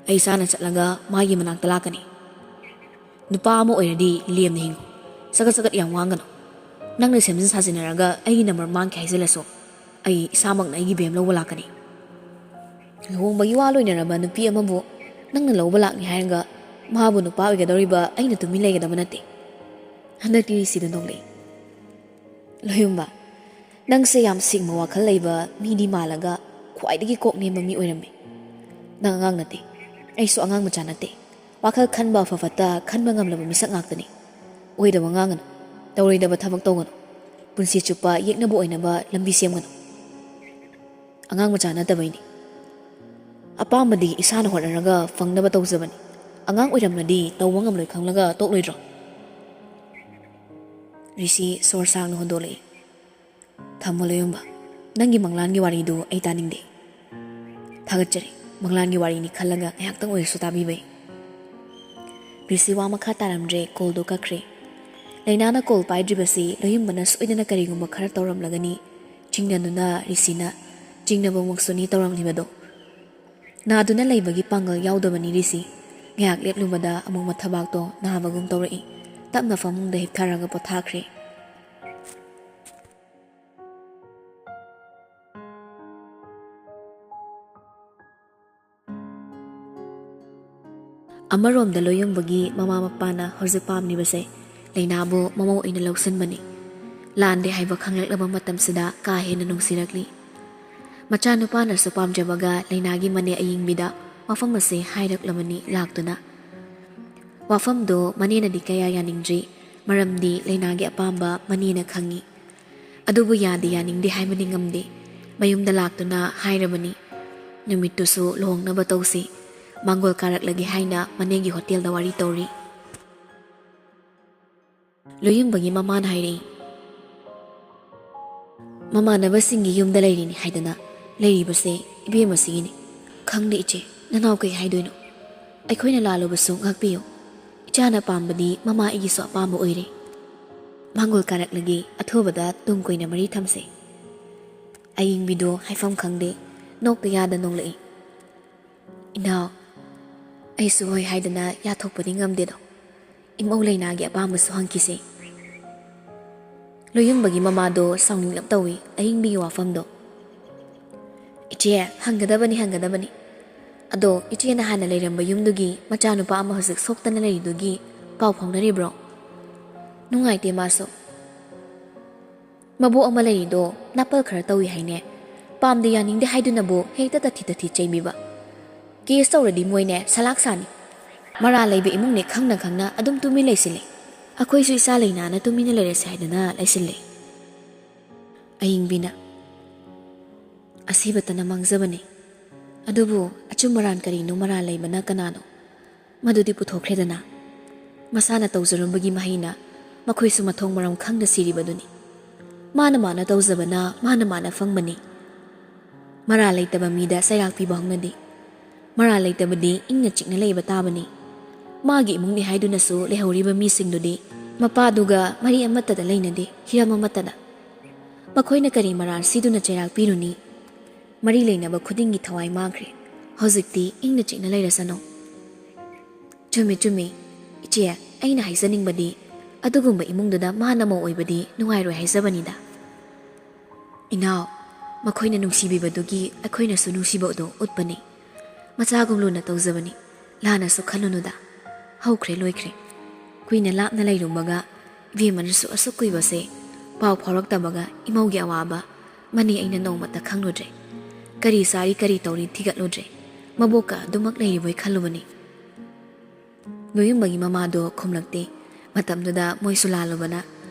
ꯑꯩ ꯏꯁꯥꯅ ꯆꯠꯂꯒ ꯃꯥꯒꯤ ꯃꯅꯥꯛꯇ ꯂꯥꯛꯀꯅꯤ꯫ ꯅꯨꯄꯥ ꯑꯃ ꯑꯣꯏꯔꯗꯤ ꯂꯦꯝꯅ ꯍꯤꯡꯉꯨ꯫ ꯆꯒꯠ ꯆꯒꯠ ꯌꯥꯝ ꯉꯥꯡꯒꯅꯨ꯫ ꯅꯪꯅ ꯁꯦꯝꯖꯤꯟ ꯁꯥꯖꯤꯟꯅꯔꯒ ꯑꯩꯒꯤ ꯅꯝꯕꯔ ꯃꯥꯡꯈꯤ ꯍꯥꯏꯖꯤꯜꯂꯁꯨ, ꯑꯩ ꯏꯁꯥꯃꯛꯅ ꯑꯩꯒꯤ ꯕꯦꯝ ꯂꯧꯕ ꯂꯥꯛꯀꯅꯤ꯫ ꯂꯨꯍꯣꯡꯕꯒꯤ ꯋꯥ ꯂꯣꯏꯅꯔꯕ ꯅꯨꯄꯤ ꯑꯃꯕꯨ ꯅꯪꯅ ꯂꯧꯕ ꯂꯥꯛꯅꯤ ꯍꯥꯏꯔꯒ ꯃꯥꯕꯨ ꯅꯨꯄꯥ ꯑꯣꯏꯒꯗꯧꯔꯤꯕ ꯑꯩꯅ ꯇꯨꯃꯤꯟ ꯂꯩꯒꯗꯕ ꯅꯠꯇꯦ꯫ ꯍꯟꯗꯛꯇꯤ ꯔꯤꯁꯤꯗ ꯅꯣꯛꯂꯛꯏ꯫ ꯂꯣꯌꯨꯝꯕ, ꯅꯪꯁꯦ ꯌꯥꯝ ꯁꯤꯡꯕ ꯋꯥꯈꯜ ꯂꯩꯕ ꯃꯤꯗꯤ ꯃꯥꯜꯂꯒ ꯈ꯭ꯋꯥꯏꯗꯒꯤ ꯀꯣꯛ ꯅꯦꯝꯕ ꯃꯤ ꯑꯣꯏꯔꯝꯃꯤ꯫ ꯅꯪ ꯑꯉꯥꯡ ꯅꯠꯇꯦ, ꯑꯩꯁꯨ ꯑꯉꯥꯡ ꯃꯆꯥ ꯅꯠꯇꯦ꯫ ꯋꯥꯈꯜ ꯈꯟꯕ ꯑꯐ ꯐꯠꯇ ꯈꯟꯕ ꯉꯝꯂꯕ ꯃꯤꯁꯛ ꯉꯥꯛꯇꯅꯤ꯫ ꯑꯣꯏꯗꯕ ꯉꯥꯡꯒꯅꯨ, ꯇꯧꯔꯣꯏꯗꯕ ꯊꯕꯛ ꯇꯧꯒꯅꯨ꯫ ꯄꯨꯟꯁꯤ ꯆꯨꯞꯄ ꯌꯦꯛꯅꯕ ꯑꯣꯏꯅꯕ ꯂꯝꯕꯤ ꯁꯦꯝꯒꯅꯨ꯫ ꯑꯉꯥꯡ ꯃꯆꯥ ꯅꯠꯇꯕꯩꯅꯤ꯫ ꯑꯄꯥꯝꯕꯗꯤ ꯏꯁꯥꯅ ꯍꯣꯠꯅꯔꯒ ꯐꯪꯅꯕ ꯇꯧꯖꯕꯅꯤ꯫ ꯑꯉꯥꯡ ꯑꯣꯏꯔꯝꯂꯗꯤ ꯇꯧꯕ ꯉꯝꯂꯣꯏ ꯈꯪꯂꯒ ꯇꯣꯛꯂꯣꯏꯗ꯭ꯔꯣ? ꯔꯤꯁꯤ ꯁꯣꯔ ꯁꯥꯡꯅ ꯍꯣꯟꯗꯣꯛꯂꯛꯏ꯫ ꯊꯝꯃꯣ ꯂꯣꯌꯨꯝꯕ, ꯅꯪꯒꯤ ꯃꯪꯂꯥꯟꯒꯤ ꯋꯥꯔꯤꯗꯨ ꯑꯩ ꯇꯥꯅꯤꯡꯗꯦ꯫ ꯊꯥꯒꯠꯆꯔꯤ, ꯃꯪꯂꯥꯟꯒꯤ ꯋꯥꯔꯤꯅꯤ ꯈꯜꯂꯒ ꯉꯥꯏꯍꯥꯛꯇꯪ ꯑꯣꯏꯔꯁꯨ ꯇꯥꯕꯤꯕꯩ꯫ ꯔꯤꯁꯤ ꯋꯥ ꯃꯈꯥ ꯇꯥꯔꯝꯗ꯭ꯔꯦ, ꯀꯣꯜꯗꯣ ꯀꯛꯈ꯭ꯔꯦ꯫ ꯂꯩꯅꯥꯅ ꯀꯣꯜ ꯄꯥꯏꯗ꯭ꯔꯤꯕꯁꯤ ꯂꯣꯌꯨꯝꯕꯅ ꯁꯣꯏꯗꯅ ꯀꯔꯤꯒꯨꯝꯕ ꯈꯔ ꯇꯧꯔꯝꯂꯒꯅꯤ꯫ ꯆꯤꯡꯅꯗꯨꯅ ꯔꯤꯁꯤꯅ ꯆꯤꯡꯅꯕꯃꯛꯁꯨꯅꯤ ꯇꯧꯔꯝꯂꯤꯕꯗꯣ꯫ ꯅꯥꯗꯨꯅ ꯂꯩꯕꯒꯤ ꯄꯥꯡꯒꯜ ꯌꯥꯎꯗꯕꯅꯤ ꯔꯤꯁꯤ꯫ ꯉꯥꯏꯍꯥꯛ ꯂꯦꯞꯂꯨꯕꯗ ꯑꯃꯨꯛ ꯃꯊꯕꯥꯛꯇꯣ ꯅꯥꯕꯒꯨꯝ ꯇꯧꯔꯛꯏ꯫ ꯇꯞꯅ ꯐꯃꯨꯡꯗ ꯍꯤꯞꯊꯔꯒ ꯄꯣꯊꯥꯈ꯭ꯔꯦ꯫ ꯑꯃꯔꯣꯝꯗ ꯂꯣꯌꯨꯝꯕꯒꯤ ꯃꯃꯥ ꯃꯄꯥꯅ ꯍꯧꯖꯤꯛ ꯄꯥꯝꯂꯤꯕꯁꯦ ꯂꯩꯅꯥꯕꯨ ꯃꯃꯧ ꯑꯣꯏꯅ ꯂꯧꯁꯤꯟꯕꯅꯤ꯫ ꯂꯥꯟꯗꯦ ꯍꯥꯏꯕ ꯈꯪꯂꯛꯂꯕ ꯃꯇꯝꯁꯤꯗ ꯀꯥ ꯍꯦꯟꯅ ꯅꯨꯡꯁꯤꯔꯛꯂꯤ꯫ ꯃꯆꯥꯅꯨꯄꯥꯅꯁꯨ ꯄꯥꯝꯖꯕꯒ ꯂꯩꯅꯥꯒꯤ ꯃꯅꯦ ꯑꯌꯤꯡꯕꯤꯗ ꯋꯥꯐꯝ ꯑꯁꯤ ꯍꯥꯏꯔꯛꯂꯕꯅꯤ ꯂꯥꯛꯇꯨꯅ꯫ ꯋꯥꯐꯝꯗꯨ ꯃꯅꯦꯅꯗꯤ ꯀꯌꯥ ꯌꯥꯅꯤꯡꯗ꯭ꯔꯤ, ꯃꯔꯝꯗꯤ ꯂꯩꯅꯥꯒꯤ ꯑꯄꯥꯝꯕ ꯃꯅꯦꯅ ꯈꯪꯏ꯫ ꯑꯗꯨꯕꯨ ꯌꯥꯗꯦ ꯌꯥꯅꯤꯡꯗꯦ ꯍꯥꯏꯕꯗꯤ ꯉꯝꯗꯦ꯫ ꯃꯌꯨꯝꯗ ꯂꯥꯛꯇꯨꯅ ꯍꯥꯏꯔꯕꯅꯤ꯫ ꯅꯨꯃꯤꯠꯇꯨꯁꯨ ꯂꯨꯍꯣꯡꯅꯕ ꯇꯧꯁꯤ꯫ ꯃꯥꯡꯒꯣꯜ ꯀꯥꯔꯛꯂꯒꯦ ꯍꯥꯏꯅ ꯃꯅꯦꯒꯤ ꯍꯣꯇꯦꯜꯗ ꯋꯥꯔꯤ ꯇꯧꯔꯤ꯫ ꯂꯣꯌꯨꯝꯕꯒꯤ ꯃꯃꯥꯅ ꯍꯥꯏꯔꯛꯏ꯫ ꯃꯃꯥꯟꯅꯕꯁꯤꯡꯒꯤ ꯌꯨꯝꯗ ꯂꯩꯔꯤꯅꯤ ꯍꯥꯏꯗꯅ ꯂꯩꯔꯤꯕꯁꯦ ꯏꯕꯦꯝꯃꯁꯤꯒꯤꯅꯤ꯫ ꯈꯪꯗꯦ ꯏꯆꯦ, ꯅꯅꯥꯎ ꯀꯩ ꯍꯥꯏꯗꯣꯏꯅꯣ? ꯑꯩꯈꯣꯏꯅ ꯂꯥꯜꯂꯨꯕꯁꯨ ꯉꯥꯛꯄꯤꯌꯨ꯫ ꯏꯆꯥꯅ ꯄꯥꯝꯕꯗꯤ ꯃꯃꯥ ꯑꯩꯒꯤꯁꯨ ꯑꯄꯥꯝꯕ ꯑꯣꯏꯔꯦ꯫ ꯃꯥꯡꯒꯣꯜ ꯀꯥꯔꯛꯂꯒꯦ, ꯑꯊꯨꯕꯗ ꯇꯨꯡ ꯀꯣꯏꯅ ꯃꯔꯤ ꯊꯝꯁꯦ꯫ ꯑꯌꯤꯡꯕꯤꯗꯣ ꯍꯥꯏꯐꯝ ꯈꯪꯗꯦ, ꯅꯣꯛꯇ ꯌꯥꯗ ꯅꯣꯛꯂꯛꯏ꯫ ꯏꯅꯥꯎ, ꯑꯩꯁꯨ ꯍꯣꯏ ꯍꯥꯏꯗꯅ ꯌꯥꯊꯣꯛꯄꯗꯤ ꯉꯝꯗꯦꯗꯣ꯫ ꯏꯃꯧ ꯂꯩꯅꯥꯒꯤ ꯑꯄꯥꯝꯕꯁꯨ ꯍꯪꯈꯤꯁꯦ꯫ ꯂꯣꯌꯨꯝꯕꯒꯤ ꯃꯃꯥꯗꯣ ꯁꯥꯎꯅꯤꯡꯂꯞ ꯇꯧꯏ ꯑꯌꯤꯡꯕꯤꯒꯤ ꯋꯥꯐꯝꯗꯣ꯫ ꯏꯆꯦ, ꯍꯪꯒꯗꯕꯅꯤ, ꯍꯪꯒꯗꯕꯅꯤ꯫ ꯑꯗꯣ ꯏꯆꯦꯅ ꯍꯥꯟꯅ ꯂꯩꯔꯝꯕ ꯌꯨꯝꯗꯨꯒꯤ ꯃꯆꯥꯅꯨꯄꯥ ꯑꯃ ꯍꯧꯖꯤꯛ ꯁꯣꯛꯇꯅ ꯂꯩꯔꯤꯗꯨꯒꯤ ꯄꯥꯎ ꯐꯥꯎꯅꯔꯤꯕ꯭ꯔꯣ? ꯅꯨꯡꯉꯥꯏꯇꯦ ꯃꯥꯁꯨ꯫ ꯃꯕꯣꯛ ꯑꯃ ꯂꯩꯔꯤꯗꯣ ꯅꯥꯄꯜ ꯈꯔ ꯇꯧꯏ ꯍꯥꯏꯅꯦ꯫ ꯄꯥꯝꯗꯦ ꯌꯥꯅꯤꯡꯗꯦ ꯍꯥꯏꯗꯨꯅꯕꯨ ꯍꯦꯛꯇ ꯇꯊꯤ ꯇꯊꯤ ꯆꯩꯕꯤꯕ꯫ ꯀꯦꯁ ꯇꯧꯔꯗꯤ ꯃꯣꯏꯅꯦ ꯁꯂꯥꯛ ꯁꯥꯅꯤ꯫ ꯃꯔꯥꯜ ꯂꯩꯕ ꯏꯃꯨꯡꯅꯦ ꯈꯪꯅ ꯈꯪꯅ ꯑꯗꯨꯝ ꯇꯨꯃꯤꯟ ꯂꯩꯁꯤꯜꯂꯦ꯫ ꯑꯩꯈꯣꯏꯁꯨ ꯏꯆꯥ ꯂꯩꯅꯥꯅ ꯇꯨꯃꯤꯟꯅ ꯂꯩꯔꯁꯦ ꯍꯥꯏꯗꯅ ꯂꯩꯁꯤꯜꯂꯦ꯫ ꯑꯌꯤꯡꯕꯤꯅ, ꯑꯁꯤꯕꯇꯅ ꯃꯥꯡꯖꯕꯅꯤ꯫ ꯑꯗꯨꯕꯨ ꯑꯆꯨꯝ ꯑꯔꯥꯟ ꯀꯔꯤꯅꯣ, ꯃꯔꯥꯜ ꯂꯩꯕꯅ ꯀꯅꯥꯅꯣ? ꯃꯗꯨꯗꯤ ꯄꯨꯊꯣꯛꯈ꯭ꯔꯦꯗꯅ꯫ ꯃꯁꯥꯅ ꯇꯧꯖꯔꯝꯕꯒꯤ ꯃꯍꯩꯅ ꯃꯈꯣꯏꯁꯨ ꯃꯊꯣꯡ ꯃꯔꯝ ꯈꯪꯅ ꯁꯤꯔꯤꯕꯗꯨꯅꯤ꯫ ꯃꯥꯅ ꯃꯥꯅ ꯇꯧꯖꯕꯅ ꯃꯥꯅ ꯃꯥꯅ ꯐꯪꯕꯅꯤ꯫ ꯃꯔꯥꯜ ꯂꯩꯇꯕ ꯃꯤꯗ ꯆꯩꯔꯥꯛ ꯄꯤꯕ ꯍꯧꯅꯗꯦ꯫ ꯃꯔꯥꯜ ꯂꯩꯇꯕꯗꯤ ꯏꯪꯅ ꯆꯤꯛꯅ ꯂꯩꯕ ꯇꯥꯕꯅꯤ꯫ ꯃꯥꯒꯤ ꯏꯃꯨꯡꯅꯤ ꯍꯥꯏꯗꯨꯅꯁꯨ ꯂꯩꯍꯧꯔꯤꯕ ꯃꯤꯁꯤꯡꯗꯨꯗꯤ ꯃꯄꯥꯗꯨꯒ ꯃꯔꯤ ꯑꯃꯠꯇꯗ ꯂꯩꯅꯗꯦ, ꯍꯤꯔꯝ ꯑꯃꯠꯇꯗ꯫ ꯃꯈꯣꯏꯅ ꯀꯔꯤ ꯃꯔꯥꯜ ꯁꯤꯗꯨꯅ ꯆꯩꯔꯥꯛ ꯄꯤꯔꯨꯅꯤ? ꯃꯔꯤ ꯂꯩꯅꯕ ꯈꯨꯗꯤꯡꯒꯤ ꯊꯋꯥꯏ ꯃꯥꯡꯈ꯭ꯔꯦ꯫ ꯍꯧꯖꯤꯛꯇꯤ ꯏꯪꯅ ꯆꯤꯛꯅ ꯂꯩꯔꯁꯅꯨ꯫ ꯆꯨꯝꯃꯤ, ꯆꯨꯝꯃꯤ꯫ ꯏꯆꯦ, ꯑꯩꯅ ꯍꯥꯏꯖꯅꯤꯡꯕꯗꯤ ꯑꯗꯨꯒꯨꯝꯕ ꯏꯃꯨꯡꯗꯨꯗ ꯃꯥꯅ ꯃꯧ ꯑꯣꯏꯕꯗꯤ ꯅꯨꯡꯉꯥꯏꯔꯣꯏ ꯍꯥꯏꯖꯕꯅꯤꯗ꯫ ꯏꯅꯥꯎ, ꯃꯈꯣꯏꯅ ꯅꯨꯡꯁꯤꯕꯤꯕꯗꯨꯒꯤ ꯑꯩꯈꯣꯏꯅꯁꯨ ꯅꯨꯡꯁꯤꯕꯗꯨ ꯎꯠꯄꯅꯤ꯫ ꯃꯆꯥꯒꯨꯝ ꯂꯨꯅ ꯇꯧꯖꯕꯅꯤ꯫ ꯂꯥꯟꯅꯁꯨ ꯈꯜꯂꯨꯅꯨꯗ꯫ ꯍꯧꯈ꯭ꯔꯦ ꯂꯣꯏꯈ꯭ꯔꯦ꯫ ꯀꯨꯏꯅ ꯂꯥꯞꯅ ꯂꯩꯔꯨꯕꯒ ꯏꯕꯦꯝꯃꯅꯁꯨ ꯑꯁꯨꯛ ꯀꯨꯏꯕꯁꯦ ꯄꯥꯎ ꯐꯥꯎꯔꯛꯇꯕꯒ ꯏꯃꯧꯒꯤ ꯑꯋꯥꯕ ꯃꯅꯤ ꯑꯩꯅ ꯅꯣꯡꯃꯇ ꯈꯪꯂꯨꯗ꯭ꯔꯦ꯫ ꯀꯔꯤ ꯆꯥꯔꯤ ꯀꯔꯤ ꯇꯧꯔꯤ ꯊꯤꯒꯠꯂꯨꯗ꯭ꯔꯦ꯫ ꯃꯕꯣꯛꯀ ꯑꯗꯨꯃꯛ ꯂꯩꯔꯤꯕꯣꯏ ꯈꯜꯂꯨꯕꯅꯤ꯫ ꯂꯣꯌꯨꯝꯕꯒꯤ ꯃꯃꯥꯗꯣ ꯈꯨꯝꯂꯛꯇꯦ꯫ ꯃꯇꯝꯗꯨꯗ ꯃꯣꯏꯁꯨ ꯂꯥꯜꯂꯨꯕꯅ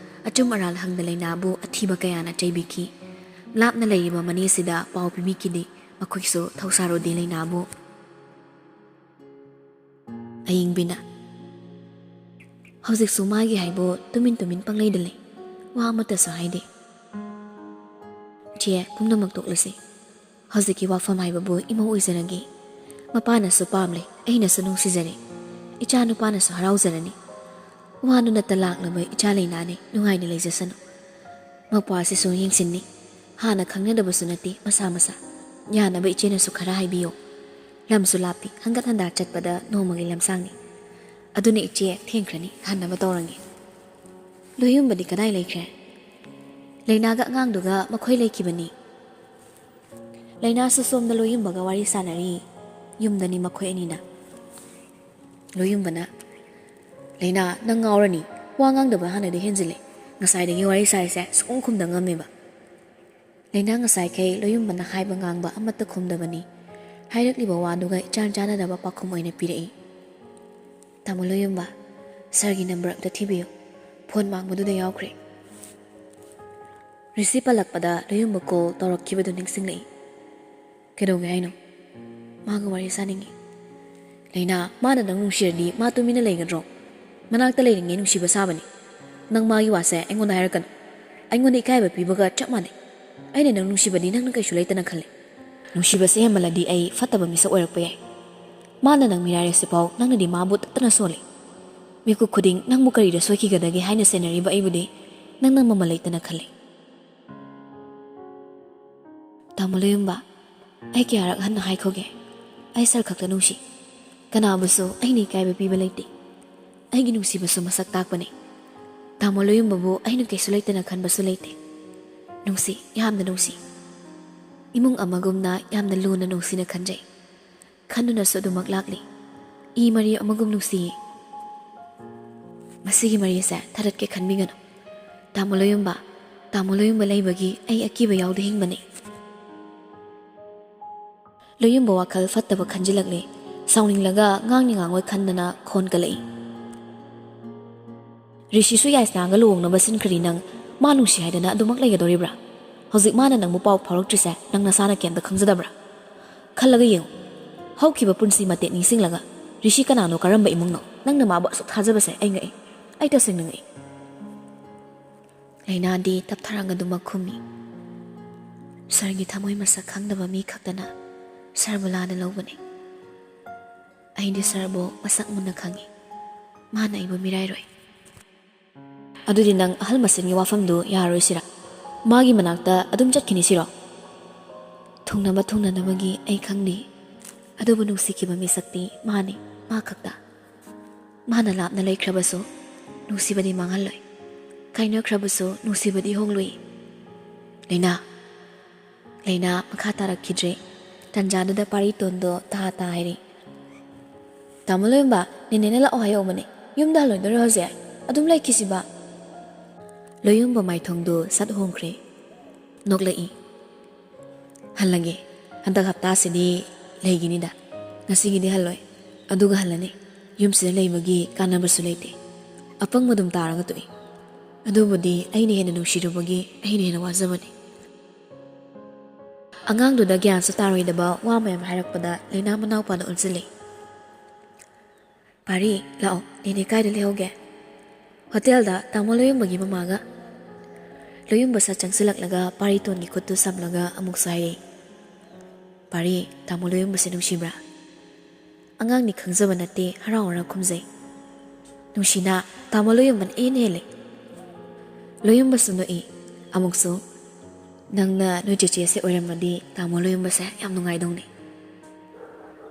ꯑꯆꯨꯝ ꯑꯔꯥꯜ ꯍꯪꯗ ꯂꯩꯅꯥꯕꯨ ꯑꯊꯤꯕ ꯀꯌꯥꯅ ꯆꯩꯕꯤꯈꯤ꯫ ꯂꯥꯞꯅ ꯂꯩꯔꯤꯕ ꯃꯅꯦꯁꯤꯗ ꯄꯥꯎ ꯄꯤꯕꯤꯈꯤꯗꯦ꯫ ꯃꯈꯣꯏꯁꯨ ꯊꯧꯁꯥꯔꯨꯗꯦ ꯂꯩꯅꯥꯕꯨ꯫ ꯑꯌꯤꯡꯕꯤꯅ, ꯍꯧꯖꯤꯛꯁꯨ ꯃꯥꯒꯤ ꯍꯥꯏꯕꯨ ꯇꯨꯃꯤꯟ ꯇꯨꯃꯤꯟ ꯄꯪꯂꯩꯗ ꯂꯩ꯫ ꯋꯥ ꯑꯃꯠꯇꯁꯨ ꯍꯥꯏꯗꯦ꯫ ꯆꯦ, ꯄꯨꯝꯅꯃꯛ ꯇꯣꯛꯂꯁꯤ꯫ ꯍꯧꯖꯤꯛꯀꯤ ꯋꯥꯐꯝ ꯍꯥꯏꯕꯕꯨ ꯏꯃꯧ ꯑꯣꯏꯖꯔꯒꯦ꯫ ꯃꯄꯥꯅꯁꯨ ꯄꯥꯝꯂꯦ, ꯑꯩꯅꯁꯨ ꯅꯨꯡꯁꯤꯖꯔꯦ꯫ ꯏꯆꯥ ꯅꯨꯄꯥꯅꯁꯨ ꯍꯔꯥꯎꯖꯔꯅꯤ꯫ ꯋꯥꯗꯨꯅꯇ ꯂꯥꯛꯂꯕ ꯏꯆꯥ ꯂꯩꯅꯥꯅꯦ, ꯅꯨꯡꯉꯥꯏꯅ ꯂꯩꯖꯁꯅꯨ꯫ ꯃꯄꯥꯁꯤꯁꯨ ꯌꯦꯡꯁꯤꯟꯅꯤ꯫ ꯍꯥꯟꯅ ꯈꯪꯅꯗꯕꯁꯨ ꯅꯠꯇꯦ, ꯃꯁꯥ ꯃꯁꯥ꯫ ꯌꯥꯅꯕ ꯏꯆꯦꯅꯁꯨ ꯈꯔ ꯍꯥꯏꯕꯤꯌꯣ꯫ ꯂꯝꯁꯨ ꯂꯥꯞꯄꯤ, ꯍꯪꯒꯠ ꯍꯟꯗꯥ ꯆꯠꯄꯗ ꯅꯣꯡꯃꯒꯤ ꯂꯝꯁꯥꯡꯅꯤ꯫ ꯑꯗꯨꯅ ꯏꯆꯦ, ꯊꯦꯡꯈ꯭ꯔꯅꯤ, ꯍꯟꯅꯕ ꯇꯧꯔꯒꯦ꯫ ꯂꯣꯌꯨꯝꯕꯗꯤ ꯀꯗꯥꯏ ꯂꯩꯈ꯭ꯔꯦ? ꯂꯩꯅꯥꯒ ꯑꯉꯥꯡꯗꯨꯒ ꯃꯈꯣꯏ ꯂꯩꯈꯤꯕꯅꯤ꯫ ꯂꯩꯅꯥꯁꯨ ꯁꯣꯝꯗ ꯂꯣꯌꯨꯝꯕꯒ ꯋꯥꯔꯤ ꯁꯥꯟꯅꯔꯤ꯫ ꯌꯨꯝꯗꯅꯤ ꯃꯈꯣꯏ ꯑꯅꯤꯅ꯫ ꯂꯣꯏꯌꯨꯝꯕꯅ, "ꯂꯩꯅꯥ, ꯅꯪ ꯉꯥꯎꯔꯅꯤ꯫ ꯋꯥ ꯉꯥꯡꯗꯕ ꯍꯥꯟꯅꯗꯤ ꯍꯦꯟꯖꯤꯜꯂꯦ꯫ ꯉꯁꯥꯏꯗꯒꯤ ꯋꯥꯔꯤ ꯁꯥꯔꯤꯁꯦ ꯁꯨꯈꯨꯝ ꯈꯨꯝꯗ ꯉꯝꯃꯦꯕ꯫" ꯂꯩꯅꯥ ꯉꯁꯥꯏꯈꯩ ꯂꯣꯏꯌꯨꯝꯕꯅ ꯍꯥꯏꯕ ꯉꯥꯡꯕ ꯑꯃꯠꯇ ꯈꯨꯝꯗꯕꯅꯤ꯫ ꯍꯥꯏꯔꯛꯂꯤꯕ ꯋꯥꯗꯨꯒ ꯏꯆꯥꯟ ꯆꯥꯟꯅꯗꯕ ꯄꯥꯎꯈꯨꯝ ꯑꯣꯏꯅ ꯄꯤꯔꯛꯏ꯫ "ꯇꯥꯃꯣ ꯂꯣꯏꯌꯨꯝꯕ, ꯁꯥꯔꯒꯤ ꯅꯝꯕꯔ ꯑꯝꯇ ꯊꯤꯕꯤꯌꯨ꯫ ꯐꯣꯟ ꯃꯥꯡꯕꯗꯨꯗ ꯌꯥꯎꯈ꯭ꯔꯦ꯫" ꯔꯤꯁꯤ ꯄꯜꯂꯛꯄꯗ ꯂꯣꯏꯌꯨꯝꯕ ꯀꯣꯜ ꯇꯧꯔꯛꯈꯤꯕꯗꯨ ꯅꯤꯡꯁꯤꯡꯂꯛꯏ꯫ "ꯀꯩꯗꯧꯒꯦ ꯍꯥꯏꯅꯣ?" "ꯃꯥꯒ ꯋꯥꯔꯤ ꯁꯥꯅꯤꯡꯉꯤ꯫" "ꯂꯩꯅꯥ, ꯃꯥꯅ ꯅꯪ ꯅꯨꯡꯁꯤꯔꯗꯤ ꯃꯥ ꯇꯨꯃꯤꯟꯅ ꯂꯩꯒꯗ꯭ꯔꯣ? ꯃꯅꯥꯛꯇ ꯂꯩꯔꯤꯉꯩ ꯅꯨꯡꯁꯤꯕ ꯁꯥꯕꯅꯤ꯫ ꯅꯪ ꯃꯥꯒꯤ ꯋꯥꯁꯦ ꯑꯩꯉꯣꯟꯗ ꯍꯥꯏꯔꯛꯀꯅꯨ꯫ ꯑꯩꯉꯣꯟꯗ ꯏꯀꯥꯏꯕ ꯄꯤꯕꯒ ꯆꯞ ꯃꯥꯟꯅꯩ꯫ ꯑꯩꯅ ꯅꯪ ꯅꯨꯡꯁꯤꯕꯗꯤ ꯅꯪꯅ ꯀꯩꯁꯨ ꯂꯩꯇꯅ ꯈꯜꯂꯤ꯫ ꯅꯨꯡꯁꯤꯕꯁꯦ ꯍꯦꯟꯃꯜꯂꯗꯤ ꯑꯩ ꯐꯠꯇꯕ ꯃꯤꯁꯛ ꯑꯣꯏꯔꯛꯄ ꯌꯥꯏ꯫ ꯃꯥꯅ ꯅꯪ ꯃꯤꯔꯥꯏꯔꯦ ꯁꯤꯐꯥꯎ ꯅꯪꯅꯗꯤ ꯃꯥꯕꯨ ꯇꯠꯇꯅ ꯁꯣꯜꯂꯤ꯫ ꯃꯤꯀꯨꯞ ꯈꯨꯗꯤꯡ ꯅꯪꯕꯨ ꯀꯔꯤꯗ ꯁꯣꯏꯈꯤꯒꯗꯒꯦ ꯍꯥꯏꯅ ꯁꯦꯟꯅꯔꯤꯕ ꯑꯩꯕꯨꯗꯤ ꯅꯪꯅ ꯃꯃꯜ ꯂꯩꯇꯅ ꯈꯜꯂꯤ꯫" "ꯇꯥꯃꯣ ꯂꯣꯏꯌꯨꯝꯕ, ꯑꯩ ꯀꯌꯥꯔꯛ ꯍꯟꯅ ꯍꯥꯏꯈꯣꯒꯦ? ꯑꯩ ꯁꯥꯔ ꯈꯛꯇ ꯅꯨꯡꯁꯤ꯫ ꯀꯅꯥꯕꯨꯁꯨ ꯑꯩꯅ ꯏꯀꯥꯏꯕ ꯄꯤꯕ ꯂꯩꯇꯦ꯫ ꯑꯩꯒꯤ ꯅꯨꯡꯁꯤꯕꯁꯨ ꯃꯁꯛ ꯇꯥꯛꯄꯅꯤ꯫ ꯇꯥꯃꯣ ꯂꯣꯏꯌꯨꯝꯕꯕꯨ ꯑꯩꯅ ꯀꯩꯁꯨ ꯂꯩꯇꯅ ꯈꯟꯕꯁꯨ ꯂꯩꯇꯦ꯫ ꯅꯨꯡꯁꯤ, ꯌꯥꯝꯅ ꯅꯨꯡꯁꯤ꯫ ꯏꯃꯨꯡ ꯑꯃꯒꯨꯝꯅ ꯌꯥꯝꯅ ꯂꯨꯅ ꯅꯨꯡꯁꯤꯅ ꯈꯟꯖꯩ꯫ ꯈꯟꯗꯨꯅꯁꯨ ꯑꯗꯨꯃꯛ ꯂꯥꯛꯂꯤ꯫ ꯏ ꯃꯔꯤ ꯑꯃꯒꯨꯝ ꯅꯨꯡꯁꯤꯌꯦ꯫ ꯃꯁꯤꯒꯤ ꯃꯔꯤꯁꯦ ꯊꯥꯗꯠꯀꯦ ꯈꯟꯕꯤꯒꯅꯨ꯫ ꯇꯥꯃꯣ ꯂꯣꯏꯌꯨꯝꯕ, ꯇꯥꯃꯣ ꯂꯣꯏꯌꯨꯝꯕ ꯂꯩꯕꯒꯤ ꯑꯩ ꯑꯀꯤꯕ ꯌꯥꯎꯗ ꯍꯤꯡꯕꯅꯤ꯫" ꯂꯣꯏꯌꯨꯝꯕ ꯋꯥꯈꯜ ꯐꯠꯇꯕ ꯈꯟꯖꯤꯜꯂꯛꯂꯦ꯫ ꯁꯥꯎꯅꯤꯡꯂꯒ ꯉꯥꯡꯅꯤ ꯉꯥꯡꯉꯣꯏ ꯈꯟꯗꯅ ꯈꯣꯟ ꯀꯜꯂꯛꯏ꯫ "ꯔꯤꯁꯤꯁꯨ ꯌꯥꯏꯁꯅꯥꯒ ꯂꯨꯍꯣꯡꯅꯕ ꯁꯤꯟꯈ꯭ꯔꯤ ꯅꯪ꯫ ꯃꯥ ꯅꯨꯡꯁꯤ ꯍꯥꯏꯗꯅ ꯑꯗꯨꯃꯛ ꯂꯩꯒꯗꯧꯔꯤꯕ꯭ꯔꯥ? ꯍꯧꯖꯤꯛ ꯃꯥꯅ ꯅꯪꯕꯨ ꯄꯥꯎ ꯐꯥꯎꯔꯛꯇ꯭ꯔꯤꯁꯦ ꯅꯪ ꯅꯁꯥꯅ ꯀꯩꯝꯇ ꯈꯪꯖꯗꯕ꯭ꯔꯥ? ꯈꯜꯂꯒ ꯌꯦꯡꯉꯨ꯫ ꯍꯧꯈꯤꯕ ꯄꯨꯟꯁꯤ ꯃꯇꯦꯛ ꯅꯤꯡꯁꯤꯡꯂꯒ, ꯔꯤꯁꯤ ꯀꯅꯥꯅꯣ, ꯀꯔꯝꯕ ꯏꯃꯨꯡꯅꯣ? ꯅꯪꯅ ꯃꯥꯕꯨ ꯑꯁꯨꯛ ꯊꯥꯖꯕꯁꯦ ꯑꯩ ꯉꯛꯏ꯫ ꯑꯩ ꯇꯁꯦꯡꯅ ꯉꯛꯏ꯫" ꯂꯩꯅꯥꯗꯤ ꯇꯞꯊꯔꯒ ꯑꯗꯨꯃꯛ ꯈꯨꯝꯃꯤ꯫ "ꯁꯥꯔꯒꯤ ꯊꯃꯣꯏ ꯃꯁꯛ ꯈꯪꯗꯕ ꯃꯤ ꯈꯛꯇꯅ ꯁꯥꯔꯕꯨ ꯂꯥꯟꯅ ꯂꯧꯕꯅꯤ꯫ ꯑꯩꯗꯤ ꯁꯥꯔꯕꯨ ꯃꯁꯛ ꯃꯨꯟꯅ ꯈꯪꯉꯤ꯫ ꯃꯥꯅ ꯑꯩꯕꯨ ꯃꯤꯔꯥꯏꯔꯣꯏ꯫" "ꯑꯗꯨꯗꯤ ꯅꯪ ꯑꯍꯜ ꯃꯁꯦꯟꯒꯤ ꯋꯥꯐꯝꯗꯨ ꯌꯥꯔꯣꯏꯁꯤꯔꯥ? ꯃꯥꯒꯤ ꯃꯅꯥꯛꯇ ꯑꯗꯨꯝ ꯆꯠꯈꯤꯅꯤ ꯁꯤꯔꯣ?" "ꯊꯨꯡꯅꯕ ꯊꯨꯡꯅꯅꯕꯒꯤ ꯑꯩ ꯈꯪꯗꯦ, ꯑꯗꯨꯕꯨ ꯅꯨꯡꯁꯤꯈꯤꯕ ꯃꯤꯁꯛꯇꯤ ꯃꯥꯅꯤ, ꯃꯥ ꯈꯛꯇ꯫ ꯃꯥꯅ ꯂꯥꯞꯅ ꯂꯩꯈ꯭ꯔꯕꯁꯨ, ꯅꯨꯡꯁꯤꯕꯗꯤ ꯃꯥꯡꯍꯜꯂꯣꯏ꯫ ꯀꯥꯏꯅꯈ꯭ꯔꯕꯁꯨ, ꯅꯨꯡꯁꯤꯕꯗꯤ ꯍꯣꯡꯂꯣꯏ꯫" ꯂꯩꯅꯥ, ꯂꯩꯅꯥ ꯃꯈꯥ ꯇꯥꯔꯛꯈꯤꯗ꯭ꯔꯦ꯫ ꯇꯟꯖꯥꯗꯨꯗ ꯄꯥꯔꯤꯇꯣꯟꯗꯣ ꯇꯥ ꯇꯥ ꯍꯥꯏꯔꯤ, "ꯇꯥꯃꯣ ꯂꯣꯌꯨꯝꯕ, ꯅꯦꯅꯦꯅ ꯂꯥꯛꯑꯣ ꯍꯥꯏꯍꯧꯕꯅꯦ꯫ ꯌꯨꯝꯗ ꯍꯜꯂꯣꯏꯗꯣꯏꯔꯣ ꯍꯧꯖꯤꯛ? ꯑꯗꯨꯝ ꯂꯩꯈꯤꯁꯤꯕ?" ꯂꯣꯌꯨꯝꯕ ꯃꯥꯏꯊꯣꯡꯗꯨ ꯁꯠ ꯍꯣꯡꯈ꯭ꯔꯦ꯫ ꯅꯣꯛꯂꯛꯏ, "ꯍꯜꯂꯒꯦ꯫ ꯍꯟꯗꯛ ꯍꯞꯇꯥꯁꯤꯗꯤ ꯂꯩꯒꯤꯅꯤꯗ꯫ ꯉꯁꯤꯒꯤꯗꯤ ꯍꯜꯂꯣꯏ꯫ ꯑꯗꯨꯒ ꯍꯜꯂꯅꯤ꯫ ꯌꯨꯝꯁꯤꯗ ꯂꯩꯕꯒꯤ ꯀꯥꯟꯅꯕꯁꯨ ꯂꯩꯇꯦ꯫ ꯑꯄꯪꯕ ꯑꯗꯨꯝ ꯇꯥꯔꯒ ꯇꯣꯛꯏ꯫ ꯑꯗꯨꯕꯨꯗꯤ ꯑꯩꯅ ꯍꯦꯟꯅ ꯅꯨꯡꯁꯤꯔꯨꯕꯒꯤ ꯑꯩꯅ ꯍꯦꯟꯅ ꯋꯥꯖꯕꯅꯤ꯫" ꯑꯉꯥꯡꯗꯨꯗ ꯒ꯭ꯌꯥꯟꯁꯨ ꯇꯥꯔꯣꯏꯗꯕ ꯋꯥ ꯃꯌꯥꯝ ꯍꯥꯏꯔꯛꯄꯗ ꯂꯩꯅꯥ ꯃꯅꯥꯎꯄꯥꯅ ꯑꯣꯟꯁꯤꯜꯂꯤ꯫ "ꯄꯥꯔꯤ, ꯂꯥꯛꯑꯣ, ꯅꯦꯅꯦ ꯀꯥꯏꯗ ꯂꯩꯍꯧꯒꯦ?" "ꯍꯣꯇꯦꯜꯗ, ꯇꯥꯃꯣ ꯂꯣꯌꯨꯝꯕꯒꯤ ꯃꯃꯥꯒ꯫" ꯂꯣꯌꯨꯝꯕ ꯁꯠ ꯆꯪꯁꯤꯜꯂꯛꯂꯒ ꯄꯥꯔꯤꯇꯣꯟꯒꯤ ꯈꯨꯠꯇꯨ ꯁꯝꯂꯒ ꯑꯃꯨꯛꯁꯨ ꯍꯥꯏꯔꯛꯏ, "ꯄꯥꯔꯤ, ꯇꯥꯃꯣ ꯂꯣꯌꯨꯝꯕꯁꯦ ꯅꯨꯡꯁꯤꯕ꯭ꯔꯥ?" ꯑꯉꯥꯡꯅꯤ ꯈꯪꯖꯕ ꯅꯠꯇꯦ, ꯍꯔꯥꯎ ꯍꯔꯥꯎ ꯈꯨꯝꯖꯩ꯫ "ꯅꯨꯡꯁꯤꯅ, ꯇꯥꯃꯣ ꯂꯣꯌꯨꯝꯕꯅ ꯏꯍꯦꯟ ꯍꯦꯜꯂꯦ꯫" ꯂꯣꯌꯨꯝꯕꯁꯨ ꯅꯣꯛꯏ꯫ ꯑꯃꯨꯛꯁꯨ, "ꯅꯪꯅ ꯅꯣꯏ ꯆꯦꯆꯦꯁꯦ ꯑꯣꯏꯔꯝꯃꯗꯤ ꯇꯥꯃꯣ ꯂꯣꯌꯨꯝꯕꯁꯦ ꯌꯥꯝ ꯅꯨꯡꯉꯥꯏꯗꯧꯅꯤ꯫"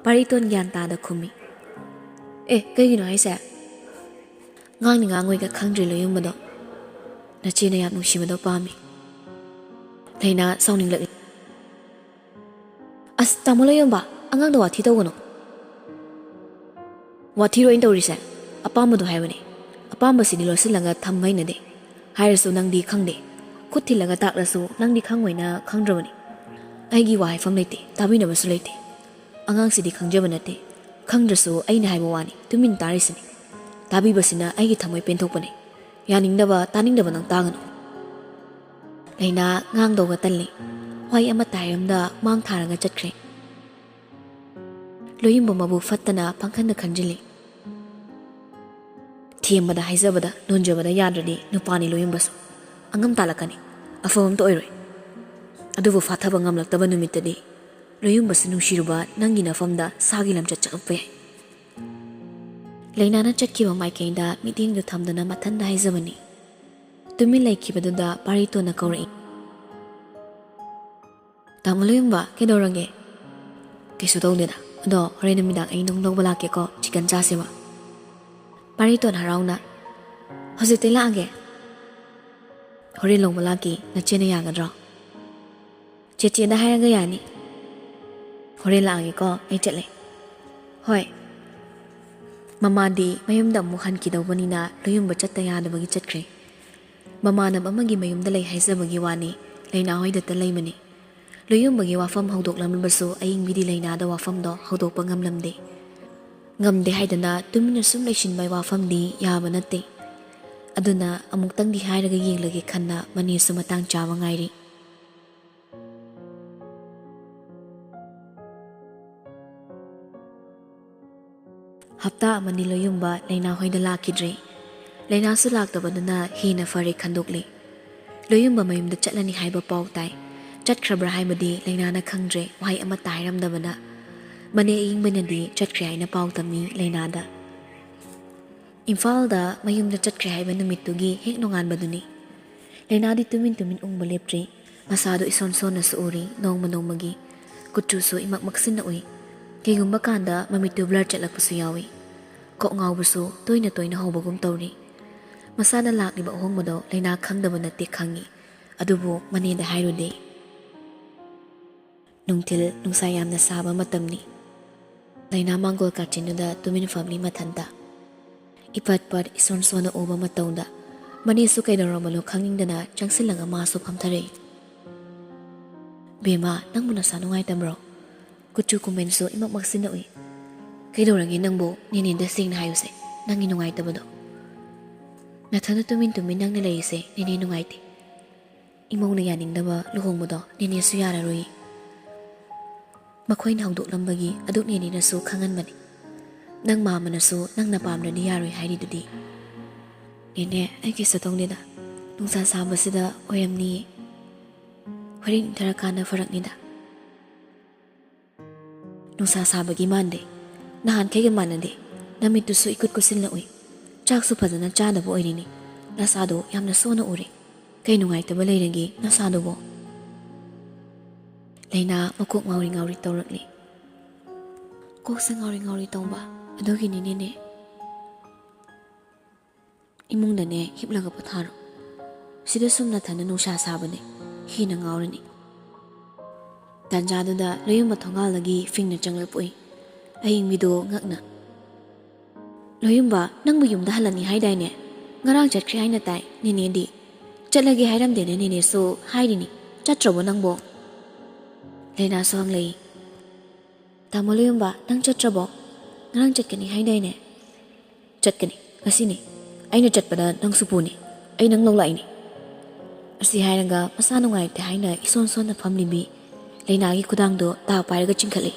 ꯄꯥꯔꯤꯇꯣꯟ ꯒ꯭ꯌꯥꯟ ꯇꯥꯗ ꯈꯨꯝꯃꯤ꯫ "ꯑꯦ, ꯀꯩꯒꯤꯅꯣ ꯍꯥꯏꯁꯦ?" "ꯉꯥꯡꯅꯤ ꯉꯥꯡꯉꯣꯏꯒ ꯈꯪꯗ꯭ꯔꯤ ꯂꯣꯌꯨꯝꯕꯗꯣ꯫ ꯅꯆꯦꯅ ꯌꯥꯝ ꯅꯨꯡꯁꯤꯕꯗꯣ ꯄꯥꯝꯃꯤ꯫" ꯂꯩꯅꯥ ꯁꯥꯎꯅꯤꯡꯂꯛꯏ꯫ "ꯑꯁ, ꯇꯥꯃꯣ ꯂꯣꯌꯨꯝꯕ, ꯑꯉꯥꯡꯗ ꯋꯥꯊꯤ ꯇꯧꯒꯅꯨ꯫" "ꯋꯥꯊꯤꯔꯣ ꯑꯩꯅ ꯇꯧꯔꯤꯁꯦ? ꯑꯄꯥꯝꯕꯗꯣ ꯍꯥꯏꯕꯅꯦ꯫ ꯑꯄꯥꯝꯕꯁꯤꯗꯤ ꯂꯣꯠꯁꯤꯜꯂꯒ ꯊꯝꯕ ꯍꯩꯅꯗꯦ꯫ ꯍꯥꯏꯔꯁꯨ ꯅꯪꯗꯤ ꯈꯪꯗꯦ꯫ ꯈꯨꯠ ꯊꯤꯜꯂꯒ ꯇꯥꯛꯂꯁꯨ ꯅꯪꯗꯤ ꯈꯪꯉꯣꯏꯅ ꯈꯪꯗ꯭ꯔꯕꯅꯤ꯫ ꯑꯩꯒꯤ ꯋꯥ ꯍꯥꯏꯐꯝ ꯂꯩꯇꯦ, ꯇꯥꯕꯤꯅꯕꯁꯨ ꯂꯩꯇꯦ꯫ ꯑꯉꯥꯡꯁꯤꯗꯤ ꯈꯪꯖꯕ ꯅꯠꯇꯦ꯫ ꯈꯪꯗ꯭ꯔꯁꯨ ꯑꯩꯅ ꯍꯥꯏꯕ ꯋꯥꯅꯤ, ꯇꯨꯃꯤꯟ ꯇꯥꯔꯤꯁꯤꯅꯤ꯫ ꯇꯥꯕꯤꯕꯁꯤꯅ ꯑꯩꯒꯤ ꯊꯃꯣꯏ ꯄꯦꯟꯊꯣꯛꯄꯅꯤ꯫ ꯌꯥꯅꯤꯡꯗꯕ, ꯇꯥꯅꯤꯡꯗꯕ ꯅꯪ ꯇꯥꯒꯅꯨ꯫" ꯂꯩꯅꯥ ꯉꯥꯡꯗꯧꯒ ꯇꯜꯂꯤ꯫ ꯋꯥꯍꯩ ꯑꯃꯠꯇ ꯍꯥꯏꯔꯝꯗ ꯃꯥꯡ ꯊꯥꯔꯒ ꯆꯠꯈ꯭ꯔꯦ꯫ ꯂꯣꯌꯨꯝꯕ ꯃꯕꯨꯛ ꯐꯠꯇꯅ ꯄꯪꯈꯟꯗ ꯈꯟꯖꯤꯜꯂꯤ꯫ ꯊꯦꯝꯕꯗ, ꯍꯥꯏꯖꯕꯗ, ꯅꯣꯟꯖꯕꯗ ꯌꯥꯗ꯭ꯔꯗꯤ ꯅꯨꯄꯥꯅꯤ ꯂꯣꯌꯨꯝꯕꯁꯨ꯫ ꯑꯉꯝ ꯇꯥꯜꯂꯛꯀꯅꯤ꯫ ꯑꯐꯕ ꯑꯝꯇ ꯑꯣꯏꯔꯣꯏ꯫ ꯑꯗꯨꯕꯨ ꯐꯥꯊꯕ ꯉꯝꯂꯛꯇꯕ ꯅꯨꯃꯤꯠꯇꯗꯤ ꯂꯣꯌꯨꯝꯕꯁꯨ ꯅꯨꯡꯁꯤꯔꯨꯕ ꯅꯪꯒꯤ ꯅꯐꯝꯗ ꯁꯥꯒꯤ ꯂꯝꯆꯠ ꯆꯠꯂꯛꯄ ꯌꯥꯏ꯫ ꯂꯩꯅꯥꯅ ꯆꯠꯈꯤꯕ ꯃꯥꯏꯀꯩꯗ ꯃꯤꯠꯌꯦꯡꯗꯨ ꯊꯝꯗꯨꯅ ꯃꯊꯟꯗ ꯍꯥꯏꯖꯕꯅꯤ꯫ ꯇꯨꯃꯤꯟ ꯂꯩꯈꯤꯕꯗꯨꯗ ꯄꯥꯔꯤꯇꯣꯟꯅ ꯀꯧꯔꯛꯏ꯫ "ꯇꯥꯃꯣ ꯂꯣꯌꯨꯝꯕ, ꯀꯩꯗꯧꯔꯒꯦ?" "ꯀꯩꯁꯨ ꯇꯧꯗꯦꯗ꯫ ꯑꯗꯣ ꯍꯣꯔꯦꯟ ꯅꯨꯃꯤꯗꯥꯡ ꯑꯩ ꯅꯪ ꯂꯧꯕ ꯂꯥꯛꯀꯦꯀꯣ, ꯆꯤꯀꯟ ꯆꯥꯁꯦꯕ꯫" ꯄꯥꯔꯤꯇꯣꯟ ꯍꯔꯥꯎꯅ, "ꯍꯧꯖꯤꯛꯇꯩ ꯂꯥꯛꯑꯒꯦ?" "ꯍꯣꯔꯦꯟ ꯂꯧꯕ ꯂꯥꯛꯀꯦ, ꯅꯆꯦꯅ ꯌꯥꯒꯗ꯭ꯔꯣ?" "ꯆꯦꯆꯦꯗ ꯍꯥꯏꯔꯒ ꯌꯥꯅꯤ꯫" ꯍꯣꯔꯦꯟ ꯂꯥꯛꯑꯒꯦꯀꯣ, ꯑꯩ ꯆꯠꯂꯦ꯫ ꯍꯣꯏ꯫ ꯃꯃꯥꯗꯤ ꯃꯌꯨꯝꯗ ꯑꯃꯨꯛ ꯍꯟꯈꯤꯗꯧꯕꯅꯤꯅ ꯂꯣꯌꯨꯝꯕ ꯆꯠꯇ ꯌꯥꯗꯕꯒꯤ ꯆꯠꯈ꯭ꯔꯦ꯫ ꯃꯃꯥꯟꯅꯕ ꯑꯃꯒꯤ ꯃꯌꯨꯝꯗ ꯂꯩ ꯍꯥꯏꯖꯕꯒꯤ ꯋꯥꯅꯤ, ꯂꯩꯅꯥ ꯍꯣꯏꯗꯇ ꯂꯩꯕꯅꯤ꯫ ꯂꯣꯌꯨꯝꯕꯒꯤ ꯋꯥꯐꯝ ꯍꯧꯗꯣꯛꯂꯝꯂꯕꯁꯨ ꯑꯏꯪꯕꯤꯗꯤ ꯂꯩꯅꯥꯗ ꯋꯥꯐꯝꯗꯣ ꯍꯧꯗꯣꯛꯄ ꯉꯝꯂꯝꯗꯦ꯫ ꯉꯝꯗꯦ ꯍꯥꯏꯗꯅ ꯇꯨꯃꯤꯟꯅ ꯁꯨꯝ ꯂꯩꯁꯤꯟꯕ ꯋꯥꯐꯝꯗꯤ ꯌꯥꯕ ꯅꯠꯇꯦ꯫ ꯑꯗꯨꯅ ꯑꯃꯨꯛꯇꯪꯗꯤ ꯍꯥꯏꯔꯒ ꯌꯦꯡꯂꯒꯦ ꯈꯟꯅ ꯃꯅꯦꯁꯨ ꯃꯇꯥꯡ ꯆꯥꯕ ꯉꯥꯏꯔꯤ꯫ ꯍꯞꯇꯥ ꯑꯃꯅꯤ ꯂꯣꯌꯨꯝꯕ ꯂꯩꯅꯥ ꯍꯣꯏꯗ ꯂꯥꯛꯈꯤꯗ꯭ꯔꯦ꯫ ꯂꯩꯅꯥꯁꯨ ꯂꯥꯛꯇꯕꯗꯨꯅ ꯍꯦꯟꯅ ꯐꯔꯦ ꯈꯟꯗꯣꯛꯂꯦ꯫ ꯂꯣꯌꯨꯝꯕ ꯃꯌꯨꯝꯗ ꯆꯠꯂꯅꯤ ꯍꯥꯏꯕ ꯄꯥꯎ ꯇꯥꯏ꯫ ꯆꯠꯈ꯭ꯔꯕ꯭ꯔꯥ ꯍꯥꯏꯕꯗꯤ ꯂꯩꯅꯥꯅ ꯈꯪꯗ꯭ꯔꯦ, ꯋꯥꯍꯩ ꯑꯃꯠꯇ ꯍꯥꯏꯔꯝꯗꯕꯅ꯫ ꯃꯅꯦ ꯑꯏꯪꯕꯅꯗꯤ ꯆꯠꯈ꯭ꯔꯦ ꯍꯥꯏꯅ ꯄꯥꯎ ꯇꯝꯃꯤ ꯂꯩꯅꯥꯗ꯫ ꯏꯝꯐꯥꯜꯗ ꯃꯌꯨꯝꯗ ꯆꯠꯈ꯭ꯔꯦ ꯍꯥꯏꯕ ꯅꯨꯃꯤꯠꯇꯨꯒꯤ ꯍꯦꯛ ꯅꯣꯡꯉꯥꯟꯕꯗꯨꯅꯤ꯫ ꯂꯩꯅꯥꯗꯤ ꯇꯨꯃꯤꯟ ꯇꯨꯃꯤꯟ ꯎꯪꯕ ꯂꯦꯞꯇ꯭ꯔꯤ꯫ ꯃꯁꯥꯗꯣ ꯏꯁꯣꯟ ꯁꯣꯟꯅꯁꯨ ꯎꯔꯤ ꯅꯣꯡꯃ ꯅꯣꯡꯃꯒꯤ꯫ ꯀꯨꯆꯨꯁꯨ ꯏꯃꯛ ꯃꯛꯁꯤꯟꯅ ꯎꯏ꯫ ꯀꯩꯒꯨꯝꯕ ꯀꯥꯟꯗ ꯃꯃꯤꯠꯇꯨ ꯕ꯭ꯂꯔ ꯆꯠꯂꯛꯄꯁꯨ ꯌꯥꯎꯏ꯫ ꯀꯣꯛ ꯉꯥꯎꯕꯁꯨ ꯇꯣꯏꯅ ꯇꯣꯏꯅ ꯍꯧꯕꯒꯨꯝ ꯇꯧꯔꯤ꯫ ꯃꯁꯥꯅ ꯂꯥꯛꯂꯤꯕ ꯑꯍꯣꯡꯕꯗꯣ ꯂꯩꯅꯥ ꯈꯪꯗꯕ ꯅꯠꯇꯦ ꯈꯪꯏ꯫ ꯑꯗꯨꯕꯨ ꯃꯅꯦꯗ ꯍꯥꯏꯔꯨꯗꯦ꯫ ꯅꯨꯡꯊꯤꯜ ꯅꯨꯡꯁꯥ ꯌꯥꯝꯅ ꯁꯥꯕ ꯃꯇꯝꯅꯤ꯫ ꯂꯩꯅꯥ ꯃꯥꯡꯒꯣꯜ ꯀꯥꯆꯤꯟꯗꯨꯗ ꯇꯨꯃꯤꯟ ꯐꯝꯂꯤ ꯃꯊꯟꯇ꯫ ꯏꯄꯠ ꯄꯠ ꯏꯁꯣꯟ ꯁꯣꯟꯅ ꯎꯕ ꯃꯇꯧꯗ ꯃꯅꯦꯁꯨ ꯀꯩꯗꯧꯔꯕꯅꯣ ꯈꯪꯅꯤꯡꯗꯅ ꯆꯪꯁꯤꯜꯂꯒ ꯃꯥꯁꯨ ꯐꯝꯊꯔꯛꯏ꯫ "ꯕꯦꯝꯃ, ꯅꯪꯕꯨ ꯅꯁꯥ ꯅꯨꯡꯉꯥꯏꯇꯕ꯭ꯔꯣ? ꯀꯨꯆꯨ ꯀꯨꯃꯦꯟꯁꯨ ꯏꯃꯛ ꯃꯛꯁꯤꯟꯅ ꯎꯏ꯫ ꯀꯩꯗꯧꯔꯒꯦ ꯅꯪꯕꯨ? ꯅꯦꯅꯦꯗ ꯁꯦꯡꯅ ꯍꯥꯏꯌꯨꯁꯦ, ꯅꯪꯒꯤ ꯅꯨꯡꯉꯥꯏꯇꯕꯗꯣ꯫ ꯅꯊꯟꯗ ꯇꯨꯃꯤꯟ ꯇꯨꯃꯤꯟ ꯅꯪꯅ ꯂꯩꯔꯤꯁꯦ ꯅꯦꯅꯦ ꯅꯨꯡꯉꯥꯏꯇꯦ꯫ ꯏꯃꯧꯅ ꯌꯥꯅꯤꯡꯗꯕ ꯂꯨꯍꯣꯡꯕꯗꯣ ꯅꯦꯅꯦꯁꯨ ꯌꯥꯔꯔꯣꯏ꯫ ꯃꯈꯣꯏꯅ ꯍꯧꯗꯣꯛꯂꯝꯕꯒꯤ ꯑꯗꯨꯛ ꯅꯦꯅꯦꯅꯁꯨ ꯈꯪꯍꯟꯕꯅꯤ꯫ ꯅꯪ ꯃꯥꯃꯅꯁꯨ ꯅꯪꯅ ꯄꯥꯝꯗ꯭ꯔꯗꯤ ꯌꯥꯔꯣꯏ ꯍꯥꯏꯔꯤꯗꯨꯗꯤ꯫" "ꯅꯦꯅꯦ, ꯑꯩ ꯀꯩꯁꯨ ꯇꯧꯗꯦꯗ꯫ ꯅꯨꯡꯁꯥ ꯁꯥꯕꯁꯤꯗ ꯑꯣꯏꯔꯝꯅꯤꯌꯦ꯫ ꯍꯣꯔꯦꯟ ꯏꯪꯊꯔꯀꯥꯟꯗ ꯐꯔꯛꯅꯤꯗ꯫" "ꯅꯨꯡꯁꯥ ꯁꯥꯕꯒꯤ ꯃꯥꯟꯗꯦ꯫ ꯅꯍꯥꯟꯈꯩꯒ ꯃꯥꯟꯅꯗꯦ꯫ ꯅꯃꯤꯠꯇꯨꯁꯨ ꯏꯀꯨꯠ ꯀꯨꯠꯁꯤꯟꯅ ꯎꯏ꯫ ꯆꯥꯛꯁꯨ ꯐꯖꯅ ꯆꯥꯗꯕ ꯑꯣꯏꯔꯤꯅꯤ꯫ ꯅꯁꯥꯗꯣ ꯌꯥꯝꯅ ꯁꯣꯟꯅ ꯎꯔꯦ꯫ ꯀꯩ ꯅꯨꯡꯉꯥꯏꯇꯕ ꯂꯩꯔꯒꯦ ꯅꯁꯥꯗꯨꯕꯣ?" ꯂꯩꯅꯥ ꯃꯀꯣꯛ ꯉꯥꯎꯔꯤ ꯉꯥꯎꯔꯤ ꯇꯧꯔꯛꯂꯤ꯫ "ꯀꯣꯛꯁꯦ ꯉꯥꯎꯔꯤ ꯉꯥꯎꯔꯤ ꯇꯧꯕ, ꯑꯗꯨꯒꯤꯅꯤꯅꯦꯅꯦ꯫" "ꯏꯃꯨꯡꯗꯅꯦ ꯍꯤꯞꯂꯒ ꯄꯣꯊꯥꯔꯣ꯫ ꯁꯤꯗ ꯁꯨꯝ ꯅꯊꯟꯗ ꯅꯨꯡꯁꯥ ꯁꯥꯕꯅꯦ, ꯍꯦꯟꯅ ꯉꯥꯎꯔꯅꯤ꯫" ꯇꯥꯟꯖꯥꯗꯨꯗ ꯂꯣꯌꯨꯝꯕ ꯊꯣꯡꯒꯥꯜꯗꯒꯤ ꯐꯤꯡꯅ ꯆꯪꯂꯛꯄ ꯎꯏ꯫ ꯑꯍꯤꯡꯕꯤꯗꯣ ꯉꯛꯅ, "ꯂꯣꯌꯨꯝꯕ, ꯅꯪꯕꯨ ꯌꯨꯝꯗ ꯍꯜꯂꯅꯤ ꯍꯥꯏꯗꯥꯏꯅꯦ? ꯉꯔꯥꯡ ꯆꯠꯈ꯭ꯔꯦ ꯍꯥꯏꯅ ꯇꯥꯏ ꯅꯦꯅꯦꯗꯤ꯫ ꯆꯠꯂꯒꯦ ꯍꯥꯏꯔꯝꯗꯦꯅꯦ, ꯅꯦꯅꯦꯁꯨ ꯍꯥꯏꯔꯤꯅꯤ꯫ ꯆꯠꯇ꯭ꯔꯕꯣ ꯅꯪꯕꯣ?" ꯂꯩꯅꯥꯁꯨ ꯍꯪꯂꯛꯏ, "ꯇꯥꯃꯣ ꯂꯣꯌꯨꯝꯕ, ꯅꯪ ꯆꯠꯇ꯭ꯔꯕꯣ? ꯉꯔꯥꯡ ꯆꯠꯀꯅꯤ ꯍꯥꯏꯗꯥꯏꯅꯦ?" "ꯆꯠꯀꯅꯤ, ꯉꯁꯤꯅꯤ꯫ ꯑꯩꯅ ꯆꯠꯄꯗ ꯅꯪꯁꯨ ꯄꯨꯅꯤ꯫ ꯑꯩ ꯅꯪ ꯂꯧ ꯂꯥꯛꯏꯅꯤ꯫" ꯑꯁꯤ ꯍꯥꯏꯔꯒ ꯃꯁꯥ ꯅꯨꯡꯉꯥꯏꯇꯦ ꯍꯥꯏꯅ ꯏꯁꯣꯟ ꯁꯣꯟꯅ ꯐꯝꯂꯤꯕꯤ ꯂꯩꯅꯥꯒꯤ ꯈꯨꯗꯥꯡꯗꯣ ꯇꯥ ꯄꯥꯏꯔꯒ ꯆꯤꯡꯈꯠꯂꯤ꯫